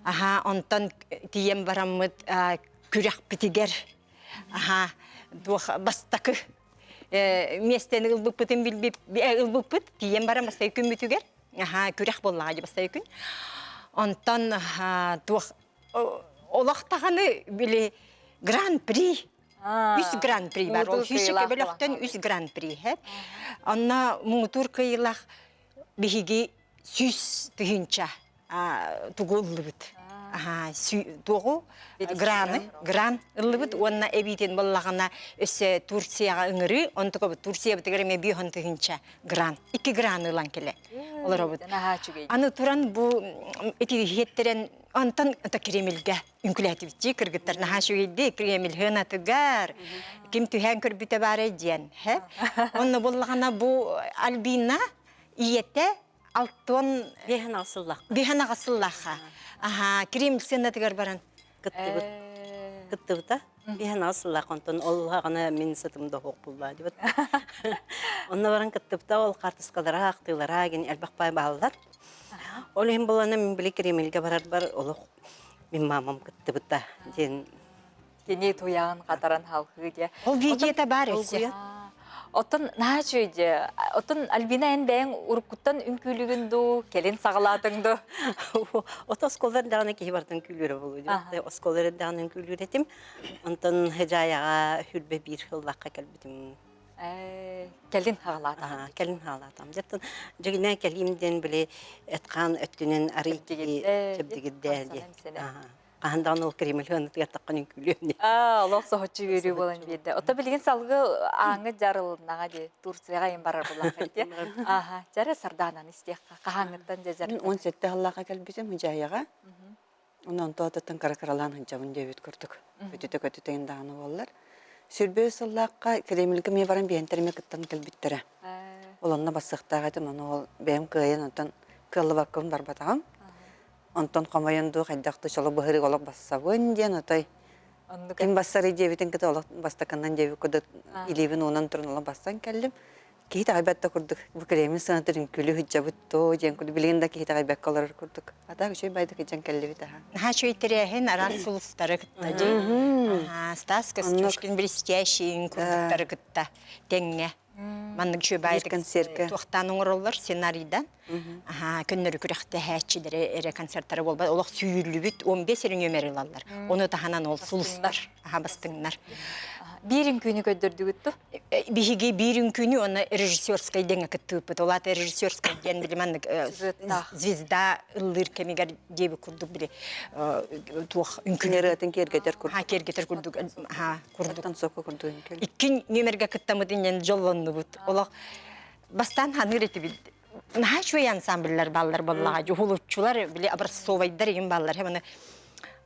X: Аха, онтон тиийэн бараммыт күрэхпитигэр аха, туох бастакы миэстэни ылбыппытын билбип ылбыппыт тиийэн баран бастакы күммүтүгэр аха күрэх буоллаҕа дии бастакы күн онтон туох олох даҕаны били гран-при үс гран-при бар ол сүүсчэкэ бөлөхтөн үс гран-при онно муҥутуур кыайыылаах биһиги 100 000 тугу ыллыбыт туоҕу граны гран ыллыбыт уонна эбиитин буоллаҕына өссө Турцияҕа ыҥырыы онтукабыт Турциябытыгар эмиэ 50 000 гран икки граны ылан кэлэ олоробут аны туран бу ити иһиэттэрэн онтон ото Кремльгэ үҥкүлээтибитчи кыргыттар наһаа үчүгэйди Кремль хыанатыгар ким түһээн көрбүтэ баарай диэн онно буоллаҕына бу Альбина ийэтэ алтон
E: биһэн аҕысыллах
X: биһэн аҕысыллахха аха Кремль сценатыгар баран
E: кыттыбыт кыттыбыта биһэн аҕысыллах онтон ол хаҕана мин сытым да суох булла дибит онно баран кыттыбыта ол хаартыскалара ахтыылара гин элбэх пай бааллар ол иһин булана мин били Кремльге барарбар олох мин мамам кыттыбыта диэн
A: Кини туйаҕын хатаран халхыы диэ.
X: Ол видеота баар өссө.
A: Оттон наһаа үчүгэй дьэ. Оттон Альбина эн бэйэҥ уруккуттан үҥкүүлүгүн дуу, кэлин саҕалаатыҥ дуу?
E: Ото оскуолар даҕаны киһи барытын күлүүрэ буолуо дии. Оскуолар даҕаны үҥкүүлүүр этим. Онтон Хыдьаайаҕа хүрбэ биир сыллаахха кэлбитим.
A: Кэлин хаҕалаатаҕым.
E: Кэлин хаҕалаатаҕым. Дьэттэн дьигинэ кэлиим диэн били эт-хаан өттүнэн арый киһи чэбдигирдээ диэн. Хаһан даҕаны ол Кремль ыанытыгар таххан үҥкүүлүөм дии.
A: Аа, олох соһуччу үөрүү буолан биэрдэ. Ото билигин салгы ааҥҥы дьарылыннаҕа дии, Турцияҕа иһин барар буллахха дии. Аха, дьэрэ Сардаананы истиэххэ. Хаһааҥҥыттан дьэ
G: Мин 17 сыллаахха кэлбитим Хыдьаайаҕа. Онон тоототтон кыра-кыралаан сылдьабын диэбит курдук. Көтүтэ-көтүтэ даҕаны буоллар. Сүрбэ сыллаахха Кремльгэ эмиэ баран биһэнтэр эмиэ кыттан кэлбиттэрэ. Ол онно бассыахтаах этим, ону ол бэйэм кыайан онтон кыаллыбаккабын барбатаҕым. Онтон хомойон дуу, хайдах да соло быһырык олох бассабын диэн отой ким бассарый диэбитин кытта олох бастакынан диэбит курдук илиибин уунан туран олох бассан кэллим. Киһи таҕайбат да курдук бу Кремль сыанатын үҥкүүлүү сылдьабыт доо диэн курдук билигин да киһи таҕайбакка олорор курдук. А так үчүгэй байдык илдьэн кэллибит аха.
X: Наһаа үчүгэй тэрээһин араас сулустары кытта дии. Стас Костюшкин блестящий курдуктары кытта тэҥҥэ. Маннык үчүгэй баайдык
G: концертка
X: туохтаан оҥороллор сценарийдан. Аха, көннөрү күрэхтэһээччилэри эрэ концерттары буолбат. Олох сүүрүллүбүт 15 эрэ нүөмэр ылаллар. Ону таһынан ол сулустар, аха бастыҥнар.
A: Биир үҥкүүнү көрдөрдүгүт ту?
X: Биһиги биир үҥкүүнү уонна режиссерскай диэҥҥэ кыттыыппыт. Ол аата режиссерскай диэн били маннык звезда ыллыыр кэмигэр диэбит курдук били туох
G: үҥкүүнү ырыатын киэргэтэр курдук.
X: Ха киэргэтэр курдук ха курдук.
G: Танцовка курдук үҥкүү.
X: Икки нүөмэргэ кыттаммыт инньэн дьоллоннубут. Олох бастаан ханыыр этибит. Наһаа үчүгэй ансамбльлар бааллар буоллаҕа. Дьуһулуччулар, били образцовайдар игин бааллар. Маны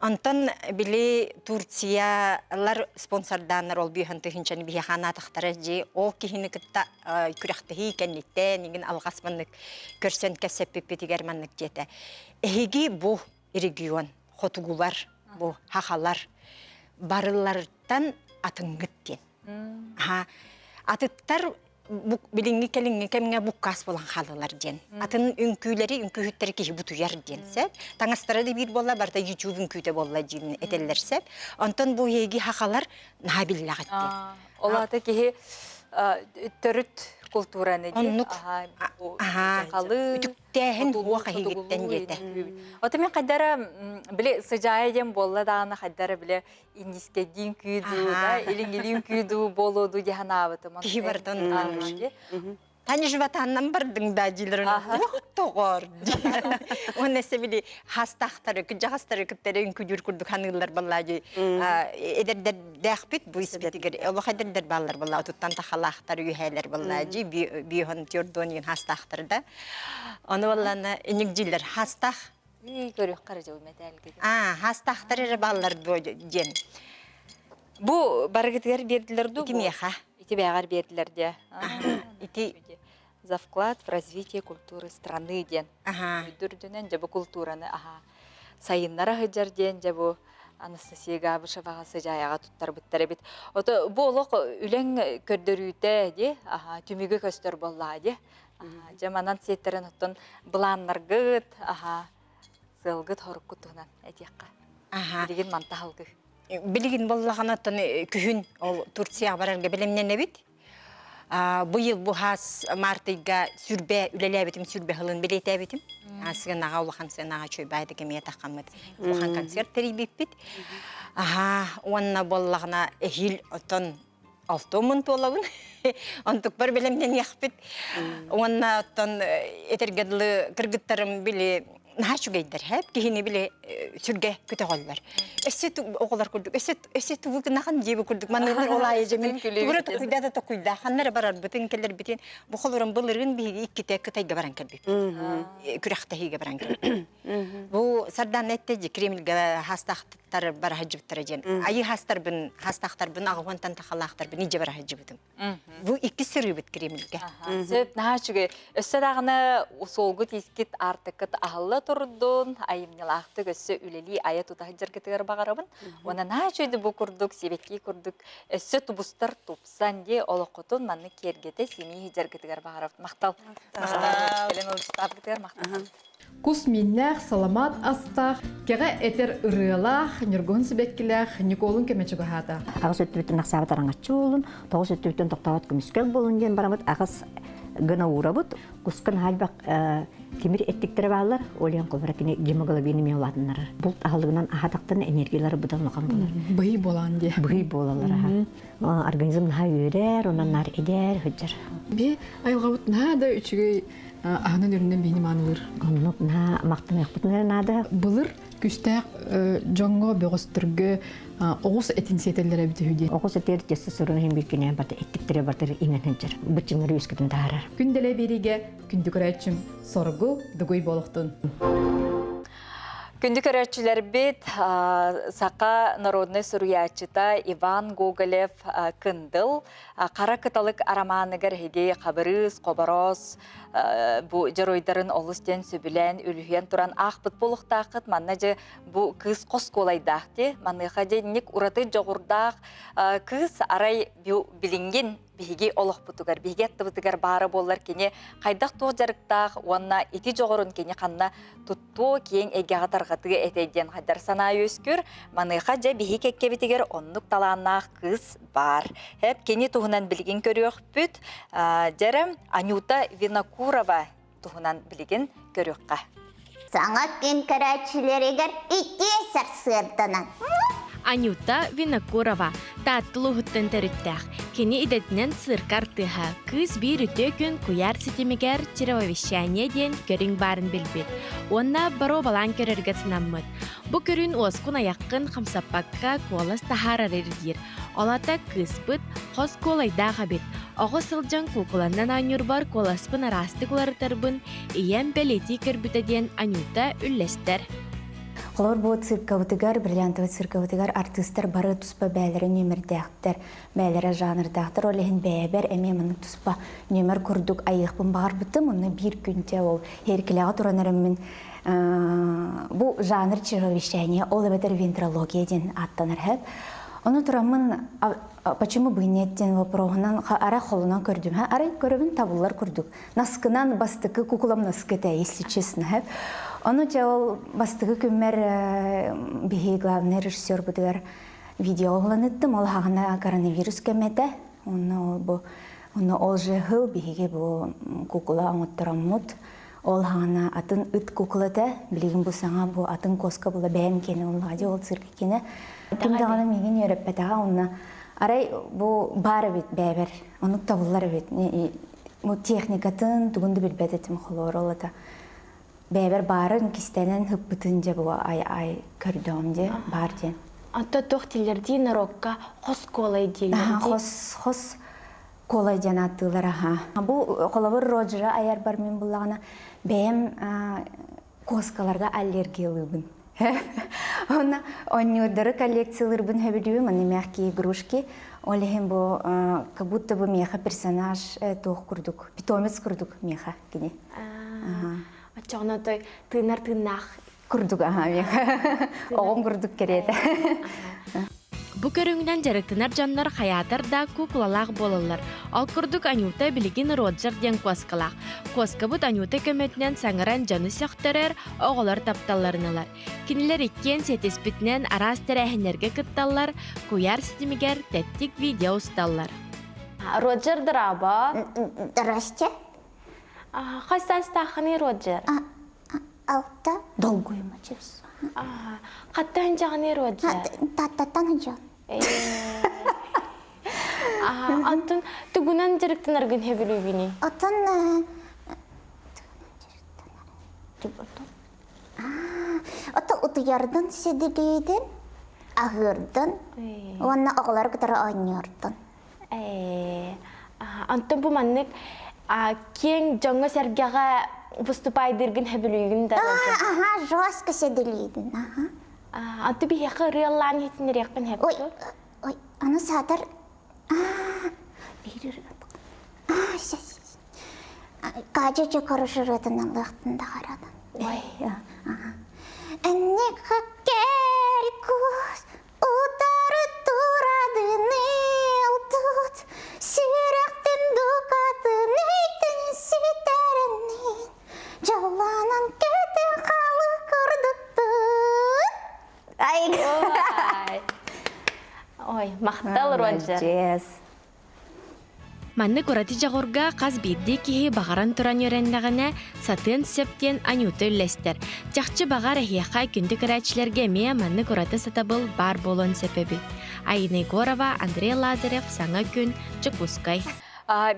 X: Онтон били Турциялар спонсордааннар ол бүйһэн тыһынчаны биһиэхэ анаатахтара дьи ол киһини кытта күрэхтэһии кэнниттэн игин алҕас маннык көрсөн кэпсэппиппитигэр маннык диэтэ. Эһиги бу регион хотугулар, бу хахалар барыларыттан атыҥҥыт диэн. Аха атыттар билиҥҥи кэлиҥҥи кэмҥэ буккаас буолан хааллылар диэн. Атын үҥкүүлэри үҥкүүһүттэри киһи бутуйар диэн сөп. Таҥастара да биир буолла, барыта YouTube үҥкүүтэ буолла диэн этэллэр сөп. Онтон бу эһиги хахалар наһаа биллэҕит диэн.
A: Ол аата киһи төрүт култуураны
X: Оннук. Сахалыы үтүктээһин уох эһигиттэн диэтэ.
A: Ото мен хайдара били сыдьаайа диэн буолла даҕаны хайдара били индийскэйдиин күүдүү да илиҥилиин күүдүү буолуоду диһанаабытым.
X: Киһи барытын. Тани животаннан бардыҥ да диилэр уох тоҕор уонна били хастаахтары кыдьаҕастары кыттары үҥкүдүүр курдук ханыыллар баллаа дии эдэрдэрдээхпит бу испитигэр олох эдэрдэр бааллар баллаа отуттан тахалаахтар үөһээлэр баллаа дии биоһон тюрдуон иин хастаахтар да ону баллаана иник дииллэр хастаах
A: Көрүөххэ эрэ дьыл мэтээлгит.
X: Аа, хастаахтар эрэ бааллар дуо диэн.
A: Бу барыгытыгар биэрдилэр дуу?
X: Ити миэхэ.
A: Ити бэҕэр биэрдилэр диэ.
X: Ити
A: за вклад в развитие культуры страны диэн. Үрдүнэн дьэ бу култуураны аха сайыннара сылдьар диэн дьэ бу Анастасия Габышеваҕа сыдьаайаҕа туттарбыттар эбит. Ото бу олох үлэҥ көрдөрүүтэ дии, аха түмүгү көстөр буоллаа дии. Дьэ манан сиэттэрэн оттон былааннаргыт, аха сыалгыт хоруккут туһунан этиэххэ. Билигин мантаһалгы.
X: Билигин буоллаҕына оттон күһүн ол Турцияҕа барарга бэлэмнэнэбит. Быйыл бу хаас мартыйга сүрбэ үлэлээбитим, сүрбэ сылын билиэтээбитим. Сыанаҕа улахан сыанаҕа чуйбаайдык эмиэ таххаммыт улахан концерт тэрийбиппит. Аха, уонна буоллаҕына эһиил оттон алтуоммун туолабын. Онтукпар бэлэмнэниэхпит. Уонна оттон этэргэ дылы кыргыттарым били наһаа үчүгэйдэр һэп киһини били сүргэ көтөҕөллөр. Өссө оҕолор курдук өссө өссө тугу гынахан диэби курдук маныылар ол аайы дьэ мин тугура токуйда да токуйда ханна эрэ барарбытын кэлэрбитин бу холорон былырыын биһиги иккитэ Кытайга баран кэлбиппит. Күрэхтэһиигэ баран кэлбиппит. Бу Сардаана этте дьи Кремльгэ хастаахтар бара сылдьыбыттара диэн. Айыы хастарбын хастаахтарбын аҕыһуонтан тахалаахтарбын илдьэ бара сылдьыбытым. Бу иккис сырыыбыт Кремльгэ.
A: Сөп, наһаа үчүгэй. Өссө даҕаны суолгут иискит аартыккыт аһылла турдун, айымньылаахтык өссө үлэлии айа тута сылдьаргытыгар баҕарабын. Уонна наһаа үчүгэйдик бу курдук, сибэкки курдук өссө тубустар тупсан дии олоххутун маннык киэргэтэ симии сылдьаргытыгар баҕарабын. Махтал. Махтал. Кэлэн ыалдьыттаабытыгар махтал.
H: Кус мииннээх, саламаат астаах, кэҕэ этэр ырыалаах, ньургуһун сибэккилээх Ньукуолун кэмэ чугаһаата.
J: Аҕыс өттүбүттэн ахсаабыт араҥаччы буолун, тоҕус өттүбүттэн тохтообот көмүскэл буолун диэн бараммыт аҕыс гына уурабыт. Куска наһаа элбэх тимир эттиктэрэ бааллар. Ол иһин холобура кини гемоглобин эмиэ улаатыннарар. Булт аһылыгынан аһатахтан энергиялара быдан улахан буолар.
H: Быһый буолан диye.
J: Быһый буолаллар аха. Организм наһаа үөрэр, онон наар эдэр, сылдьар.
H: Би айылҕабыт наһаа да үчүгэй аһынан үрүнэн биһини маанылыыр.
J: Оннук наһаа махтаныахпытын эрэ наада.
H: Былыр күстээх дьоҥҥо бөҕөстөргө оҕус этин сиэтэллэр эбит үһү диэн.
J: Оҕус этигэр тестостерон иһин биир барда эттиктэрэ бартыр иҥэн сылдьар. Быччыҥнары үөскэтин таһаарар.
H: Күн дэлэ биэриигэ күндү көрөөччүм соргу дугуй буолуохтун.
A: Күндү көрөөччүлэрбит, саха народнай суруйааччыта Иван Гоголев Кындыл Хара кыталык арамааныгар эһиги Хабырыыс, Хобороос бу дьоруойдарын олус диэн сөбүлээн, үлүһүйэн туран аахпыт буолуохтааххыт. Манна дьэ бу кыыс хос куолайдаах дии. Маныаха дьэ инник ураты дьоҕурдаах кыыс арай билиҥҥин биһиги олохпутугар, биһиги аттыбытыгар баара буоллар кини хайдах туох дьарыктаах уонна ити дьоҕурун кини ханна туттуо, киэҥ эйгэҕэ тарҕатыа этэй диэн хайдар санаа үөскүүр. Маныаха дьэ биһи кэккэбитигэр оннук талааннаах кыыс баар. Эп кини туһунан билигин көрүөхпүт. Дьэрэ Анюта Винокурова туһунан билигин көрүөххэ.
I: Саҥа күн көрөөччүлэригэр итиэ сарсыарданан.
K: Анюта Винокурова Таатта улууһуттан төрүттээх. Кини идэтинэн цирка артыыһа. Кыыс биир үтүө күн куйаар ситимигэр чревовещание диэн көрүҥ баарын билбит уонна боруобалаан көрөргө санаммыт. Бу көрүн уоскун-айаххын хамсаппакка куолас таһаарар ирдиир. Ол ата кыыспыт хос куолайдаах эбит. Оҕо сылдьан куукуланан оонньуурбар куоласпын араастык уларытарбын ийэм бэлиэтии көрбүтэ диэн Анюта үллэстэр.
M: Холобур, бу циркабытыгар, бриллиантовый циркабытыгар артыыстар бары туспа бэйэлэрэ нүөмэрдээхтэр, бэйэлэрэ жанрдаахтар. Ол иһин бэйэбэр эмиэ маннык туспа нүөмэр курдук айыахпын баҕарбытым. Онно биир күн ол эркилэҕэ туран эрэммин бу жанр чревовещание, ол эбэтэр вентрология диэн ааттанар хэп. Ону тураммын почему бы нет диэн вопроһунан арай холунан көрдүм. Арай көрөбүн табыллар курдук. Наскынан бастакы кукулам наскы этэ, если честно. Хэп. Ону дьэ ол бастакы күммэр биһи главный режиссербутугар видео уһуланыттым. Ол хаҕына коронавирус кэмэтэ. Онно ол бу онно ол же хыл биһиги бу кукула оҥоттороммут. Ол хаҕына атын ыт куклата, билигин бу саҥа бу атын куоска була бэйэм киэнэ буоллаҕа дии, ол циркэ киэнэ. Ким даҕаны миигин үөрэппэтэҕэ уонна арай бу баар эбит бэйэбэр, оннук табыллар эбит. Бу техникатын тугун да билбэт этим холоор ол это бэйэбэр баарын кистэнэн ыппытын дьэ бу ай ай көрдөҕүм дьэ баар диэн.
K: Ата туох дииллэрдии народка хос куолай дииллэрдии.
M: Хос хос куолай диэн ааттыылар аха. Бу холобур Роджера айарбар мин буллаҕына бэйэм куоскаларга аллергиялыыбын. Онно оонньуурдары коллекциялыырбын сөбүлүүбүн, манна мягкие игрушки. Ол иһин бу как будто бы миэхэ персонаж туох курдук, питомец курдук миэхэ кини.
K: Оччоҕуна той тыынар тыыннаах
M: курдук аха миэхэ. Оҕом курдук кэриэтэ.
K: Бу көрүҥүнэн дьарыктанар дьоннор хайаатар да куукулалаах буолаллар. Ол курдук Анюта билигин Роджер диэн куоскалаах. Куоскабыт Анюта көмөтүнэн саҥаран дьону сөхтөрөр, оҕолор тапталларын ылар. Кинилэр иккиэн сиэтиспитинэн араас тэрээһиннэргэ кытталлар, куйаар ситимигэр тэттик видео усталлар. Роджер драба.
I: Здрасте.
K: Хас саастааххыный Роджер?
I: Алта. Долгуйма чес.
K: Хаттан дьаҕаны Роджер?
I: Таттаттан ханжан.
K: Антон тугунан дьарыктанаргын хөбүлүүгүнүй?
I: Отон Ото утуйардын сидилиидин, аһыырдын уонна оҕолору кытары оонньуурдун.
K: Онтон бу маннык киэҥ дьоҥҥо-сэргэҕэ выступайдыыргын сөбүлүүгүн да?
I: Аха, жестко сөбүлүүбүн, аха.
K: Антон биһиэхэ ырыалаан иһитиннэриэхпин сөп
I: Ой, ой, аны саатар биир ырыа Кажется, хороший ырыатын ыллыахтын да харадан.
K: Ой.
I: Энника кэлкус Утары турадын ылтыт, сүрэхтин дукатын эйтин ситэринин, дьоллонон көтөн халы курдуктун.
K: Ай. Ой, махтал, Роджер.
M: Молодец.
K: Маннык ураты дьоҕурга хас биирдии киһи баҕаран туран үөрэннэҕинэ, сатыан сөп диэн Анюта үллэстэр. Чахчы баҕар эһиэхэ күндү көрөөччүлэргэ эмиэ маннык ураты сатабыл баар буолуон сөп эбит. Айна Егорова, Андрей Лазарев, Саҥа күн, Дьокуускай.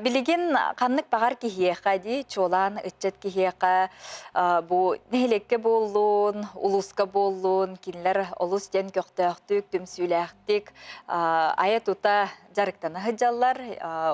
A: Билигин ханнык баҕар киһиэхэ дии, чуолаан ыччат киһиэхэ бу нэһилиэккэ буоллун, улууска буоллун, кинилэр олус диэн көхтөөхтүк, түмсүүлээхтик айа-тута дьарыктана сылдьаллар.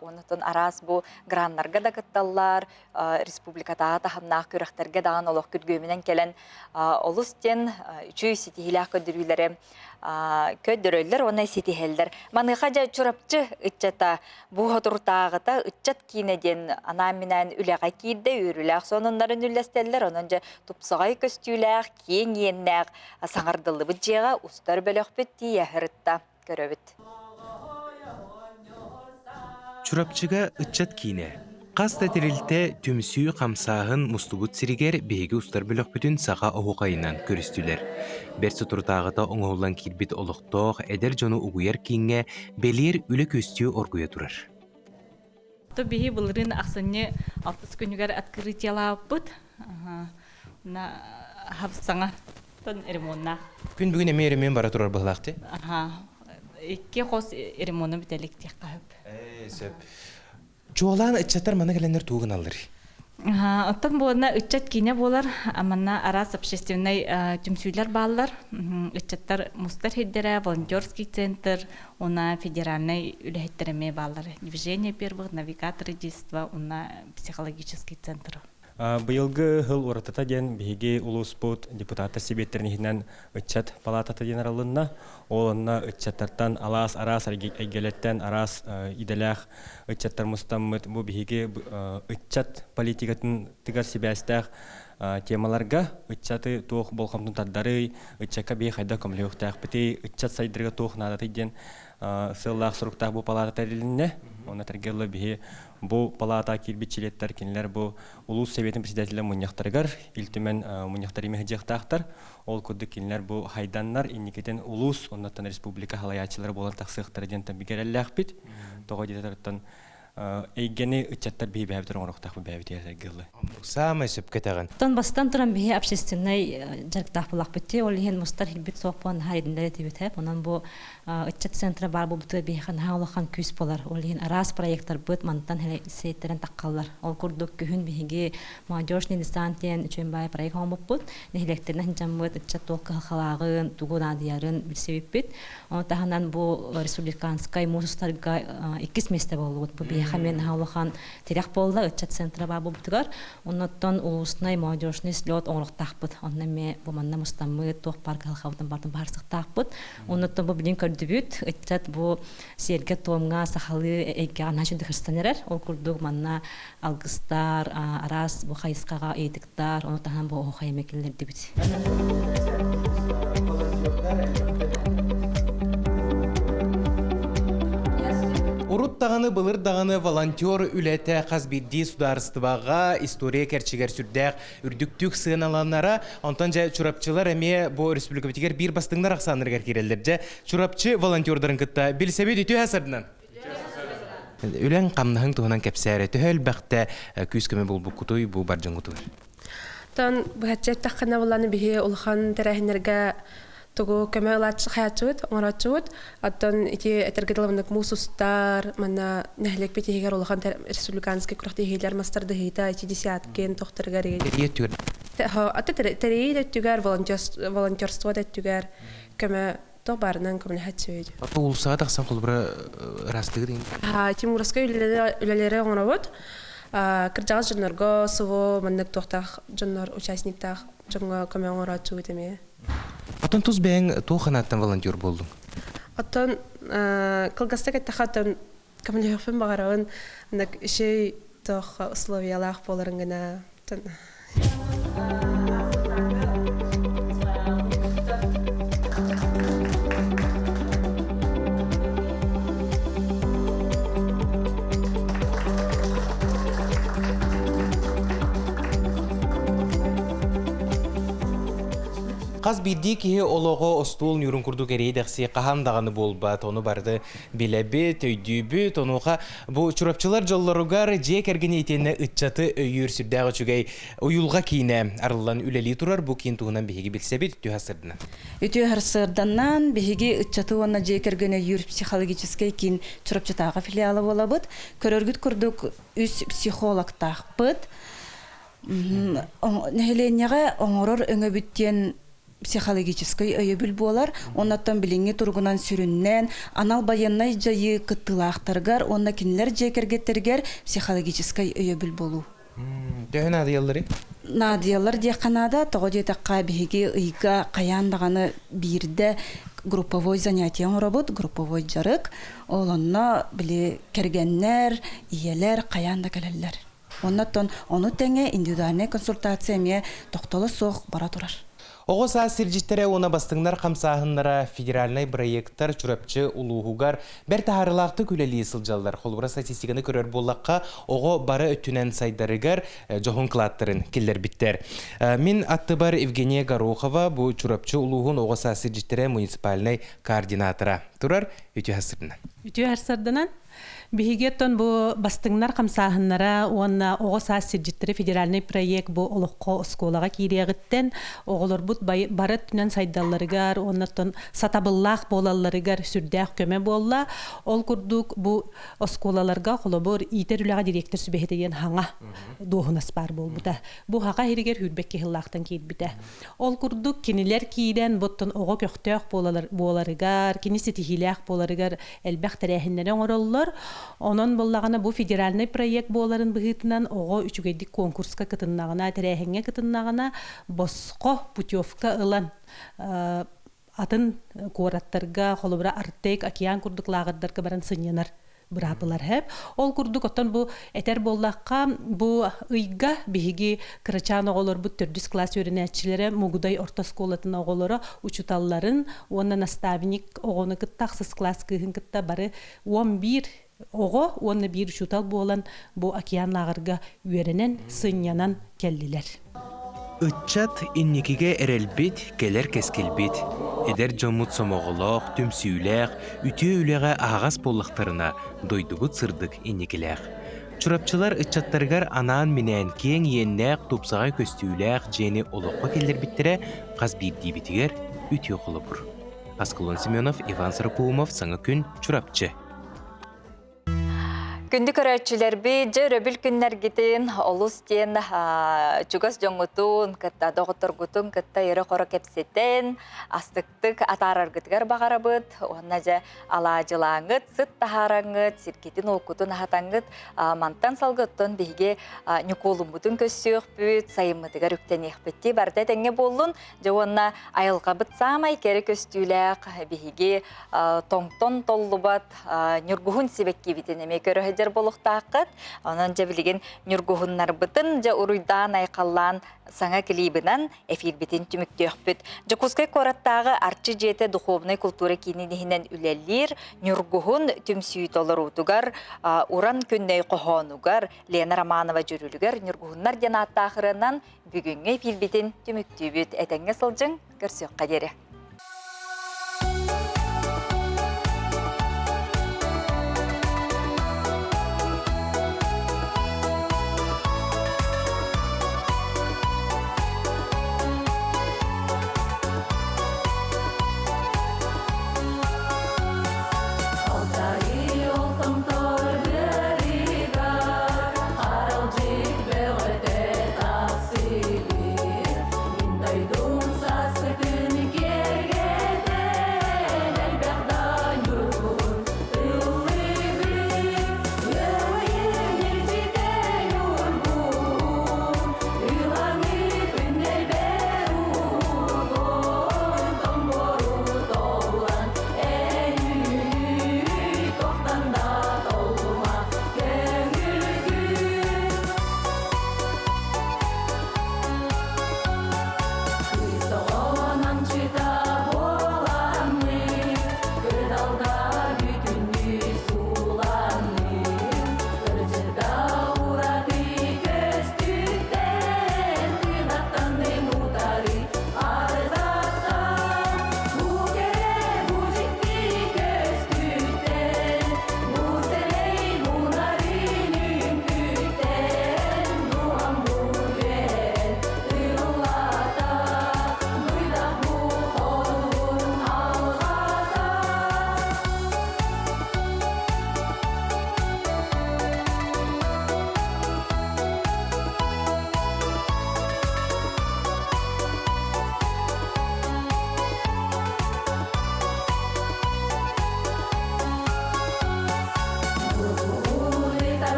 A: Онутун араас бу граннарга да кытталлар, республикатааҕы таһымнаах күрэхтэргэ даҕаны олох күргүөмүнэн кэлэн олус диэн үчүгэй ситиһиилээх көрдөрүүлэри көрдөрөллөр уонна ситиһэллэр. Маныаха дьэ Чурапчы ыччата бу соторутааҕыта ыччат киинэ диэн анаан-минээн үлэҕэ киирдэ, үөрүүлээх сонуннарын үллэстэллэр. Онон дьэ тупсаҕай көстүүлээх, киэҥ иэннээх саҥардыллыбыт дьиэҕэ устар бөлөхпүт тиийэ сырытта. Көрөбүт.
L: Чурапчыга ыччат киинэ. Хас да тэрилтэ түмсүү хамсааһын мустубут сиригэр биһиги устар бөлөхпүтүн саха оһуохайынан көрүстүлэр. Бэрт соторутааҕыта оҥоһуллан киирбит олохтоох эдэр дьону угуйар кииҥҥэ бэлиэр үлэ күөстүү оргуйа турар.
N: То биһи былырыын ахсынньы алтыс күнүгэр открытиелаабыппыт. На саҥа ремоннаах.
L: Күн бүгүн эмиэ ремонт бара турар быһылаах дии.
N: Аха. Икки хос ремону бүтэлик диэххэ сөп.
L: Ээ, сөп. Чуолаан ыччаттар манна кэлэннэр тугу гыналларый?
N: Оттон буолна ыччат киинэ буолар. Манна араас общественнай түмсүүлэр бааллар. Ыччаттар мустар сирдэрэ, волонтерский центр, уна федеральнай үлэһиттэр эмиэ бааллар. Движение первых, навигаторы детства, уна психологический центр.
O: Быйылгы сыл уратыта диэн биһиги улууспут депутаттар сэбиэттэрин иһинэн ыччат палаатата диэн арылынна. Ол онно ыччаттартан алаас араас эйгэлэртэн араас идэлээх ыччаттар мустаммыт бу биһиги ыччат политикатын тыгар сибээстээх темаларга ыччаты туох болҕомтун тардарый, ыччакка биһи хайдах көмөлөһүөхтээхпитий, ыччат сайдарга туох наадатый диэн сыаллаах соруктаах бу палаата тэрилиннэ. Онно тэргэ биһи Бу палаата киирбит чилиэттэр кинилэр бу улуус сэбиэтин председателэ мунньахтарыгар Ил Түмэн мунньахтар имэһдьиэхтаахтар. Ол курдук кинилэр бу хайданнар инникитин улуус, оннуттан республика халайааччылара буолан тахсыахтара диэн бигэрэллээхпит. Тоҕо диэтэртэн эйгэни ыччаттар биһи бэйэбитин оҥоруохтаахпыт бэйэбитигэр сэргиллэ.
L: Саамай сөпкө этэҕин.
S: Оттон бастан туран биһи общественнай дьарыктаах булахпыт дии. Ол иһин мустар хилбит суох буолан наһаа ирдэнэр этибит һэп. Онон бу ыччат центра баар буолбутугар биһиэхэ наһаа улахан күүс буолар. Ол иһин араас проекттарбыт мантан сиэттэрэн таххаллар. Ол курдук күһүн биһиги молодежный десант диэн үчүгэй баай проект оҥорбуппут. Нэһилиэктэринэн сылдьаммыт ыччат туох кыһалҕалааҕын, тугу наадыйарын билсибиппит. Ону таһынан бу республиканскай муус устарга иккис миэстэ буоллубут. Бу биһиэхэ эмиэ наһаа улахан тирэх буолла ыччат центра баар буолбутугар. Оннуттан улуусунай молодежный слет оҥоруохтаахпыт. Онно эмиэ бу манна мустаммыт, туох баар кыһалҕабытын барытын быһаарсыахтаахпыт. Оннуттан бу билигин көрдүбүт, ыччат бу сиэргэ-туомҥа сахалыы эйгэҕэ наһаа үчүгэй хырсан эрэр. Ол курдук манна алгыстар, араас бу хайысхаҕа ыйытыктар, ону таһынан бу оһуохай эмиэ киллэрдибит.
L: Урут даҕаны былыр даҕаны волонтер үлэтэ хас биирдии судаарыстыбаҕа история кэрчигэр сүрдээх үрдүктүк сыаналанара. Онтон дьэ чурапчылар эмиэ бу республикабытыгар биир бастыҥнар ахсааннарыгар киирэллэр. Дьэ Чурапчы волонтердарын кытта билсэбит үтүө сарынан. Үлэҥ хамнаһыҥ туһунан кэпсээрэ төһө элбэхтэ күүс-көмө булбуккутуй бу бар дьоҥҥутугар?
T: Тон быһаччы эттэххинэ булланы биһи улахан тэрээһиннэргэ тугу көмө ылааччы хайааччыбыт, оҥорооччубут. Оттон ити этэргэ дылы муус устар, манна нэһилиэкпит иһигэр улахан республиканскай күрэхтэһиилэр мастардыһыыта ити десяткин тохторугар
L: Тэрийэ
T: Аты тэрийии өттүгэр, волонтерство өттүгэр көмө то барынан көмөлөһөччүбүт.
L: Уулуссаҕа тахсан холобура ыраастыгыт иҥ?
T: Тимуровскай үлэлэри оҥоробут. Кырдьаҕас дьоннорго субу маннык туохтаах дьоннор участниктаах дьоҥҥо көмө оҥорооччубут эмиэ.
L: Оттон тус бэйэҥ туох санааттан волонтер буоллуҥ?
T: Оттон кылгастык эттэххэ оттон көмөлөһүөхпүн баҕарабын. Ыннык үчүгэй туох условиялаах буоларын гына
L: Хас биирдии киһи олоҕо остуол ньуурун курдук эриэдэхси хаһан даҕаны буолбат, ону барыты билэбит, өйдүүбүт. Онуоха Бу Чурапчылар дьоллоругар дьиэ кэргэни итиэннэ ыччаты өйүүр сүрдээх үчүгэй уйулҕа киинэ арыллан үлэлии турар. Бу киин туһунан биһиги билсэбит. Үтүө сарсыарданан.
U: Үтүө сарсыарданан биһиги ыччаты уонна дьиэ кэргэни өйүүр психологическай киин Чурапчытааҕы филиала буолабыт. Көрөргүт курдук үс психологтаахпыт. Нэһилиэнньэҕэ оҥорор өҥөбүт диэн психологическай өйөбүл буолар. Оннуттан билиҥҥи туругунан сүрүннээн анал байыаннай дьайыы кыттыылаахтарыгар уонна кинилэр дьиэ кэргэттэригэр психологическай өйөбүл болуу.
L: Төһө наадыйалларый?
U: Наадыйаллар диэххэ наада. Тоҕо диэтэххэ, биһиги ыйга хайаан даҕаны биирдэ групповой занятие оҥоробут, групповой дьарык. Ол онно били кэргэннэр, ийэлэр хайаан да кэлэллэр. Оннуттан ону тэҥэ индивидуальнай консультация эмиэ тохтоло суох бара турар.
L: Оҕо саас сирдьиттэрэ уонна бастыҥнар хамсааһыннара федеральнай бырайыактар Чурапчы улууһугар бэрт таһаарыылаахтык үлэлии сылдьаллар. Холобура, статистиканы көрөр буоллахха, оҕо бары өттүнэн сайдарыгар дьоһун кылааттарын киллэрбиттэр. Мин аттыбар Евгения Горохова бу Чурапчы улууһун оҕо саас сирдьиттэрэ муниципальнай координатора турар. Үтүө сарсыарданан.
V: Үтүө сарсыарданан. Биһиги оттон бу бастыҥнар хамсааһыннара уонна оҕо саас сирдьиттэрэ федеральнай проект бу олоххо оскуолаҕа киириэҕиттэн оҕолорбут бары өттүнэн сайдалларыгар уонна оттон сатабыллаах буолалларыгар сүрдээх көмө буолла. Ол курдук бу оскуолаларга холобур иитэр үлэҕэ дириэктэр сүбэһитэ диэн хаҥа дуоһунас баар буолбута. Бу хаха иһигэр сүүрбэт киһи киирбитэ. Ол курдук кинилэр киирэн буттан оҕо көхтөөх буоларыгар, кини ситиһиилээх буоларыгар элбэх тэрээһиннэри оҥороллор. Онон буоллаҕына бу федеральнай проект буоларын быһыытынан оҕо үчүгэйдик конкурска кытыннаҕына, тэрээһиҥҥэ кытыннаҕына босхо путевка ылан атын куораттарга, холобура Артек, океан курдук лааҕырдарга баран сынньанар быраапылар хэп. Ол курдук оттон бу этэр буоллахха, бу ыйга биһиги кырачаан оҕолорбут төрдүс класс үөрэнээччилэрэ Мугудай орто оскуолатын оҕолоро учуталларын уонна наставник оҕону кытта ахсыс класс кыыһын кытта бары 11 оҕо уонна биир учуутал буолан бу океан лааҕырга үөрэнэн, сынньанан кэллилэр.
L: Ыччат инникигэ эрэлбит, кэлэр кэскилбит. Эдэр дьоммут сомоҕолоох, түмсүүлээх, үтүө үлэҕэ аһаҕас буоллахтарына, дойдубут сырдык инникилээх. Чурапчылар ыччаттарыгар анаан-минээн киэҥ иэннээх, тупсаҕай көстүүлээх дьиэни олоххо киллэрбиттэрэ хас биирдиибитигэр үтүө холобур. Аскалон Семенов, Иван Сорокоумов, Саҥа күн, Чурапчы.
A: Күндү көрөөччүлэрбит, дьэ өрөбүл күннэргитин олус диэн чугас дьоҥҥутун кытта, доҕотторгутун кытта өрө-хоро кэпсэтэн, астыктык атаараргытыгар баҕарабыт. Уонна дьэ алаадьылааҥҥыт, сыт таһаараҥҥыт, сиргитин-уоккутун аһатаҥҥыт мантан салгыттан биһиги Ньукуолуммутун көрсүөхпүт, сайыммытыгар үктэниэхпит дии барыта этэҥҥэ буоллун. Дьэ уонна айылҕабыт саамай кэрэ көстүүлээх биһиги тоҥтон толлубат ньургуһун сибэккибитин эмиэ көрө сылдьар буолуохтааххыт. Онон дьэ билигин ньургуһуннарбытын дьэ уруйдаан айхаллаан саҥа клибынан эфирбитин түмүктүөхпүт. Дьокуускай куораттааҕы Арчы дьиэтэ духовнай култуура киинин иһинэн үлэлиир Ньургуһун түмсүү толоруутугар Уран Күннэй хоһоонугар Лена Романова дьүрүлүгэр Ньургуһуннар диэн ааттаах ырыанан бүгүҥҥү эфирбитин түмүктүүбүт. Этэҥҥэ сылдьыҥ, көрсүөххэ диэри.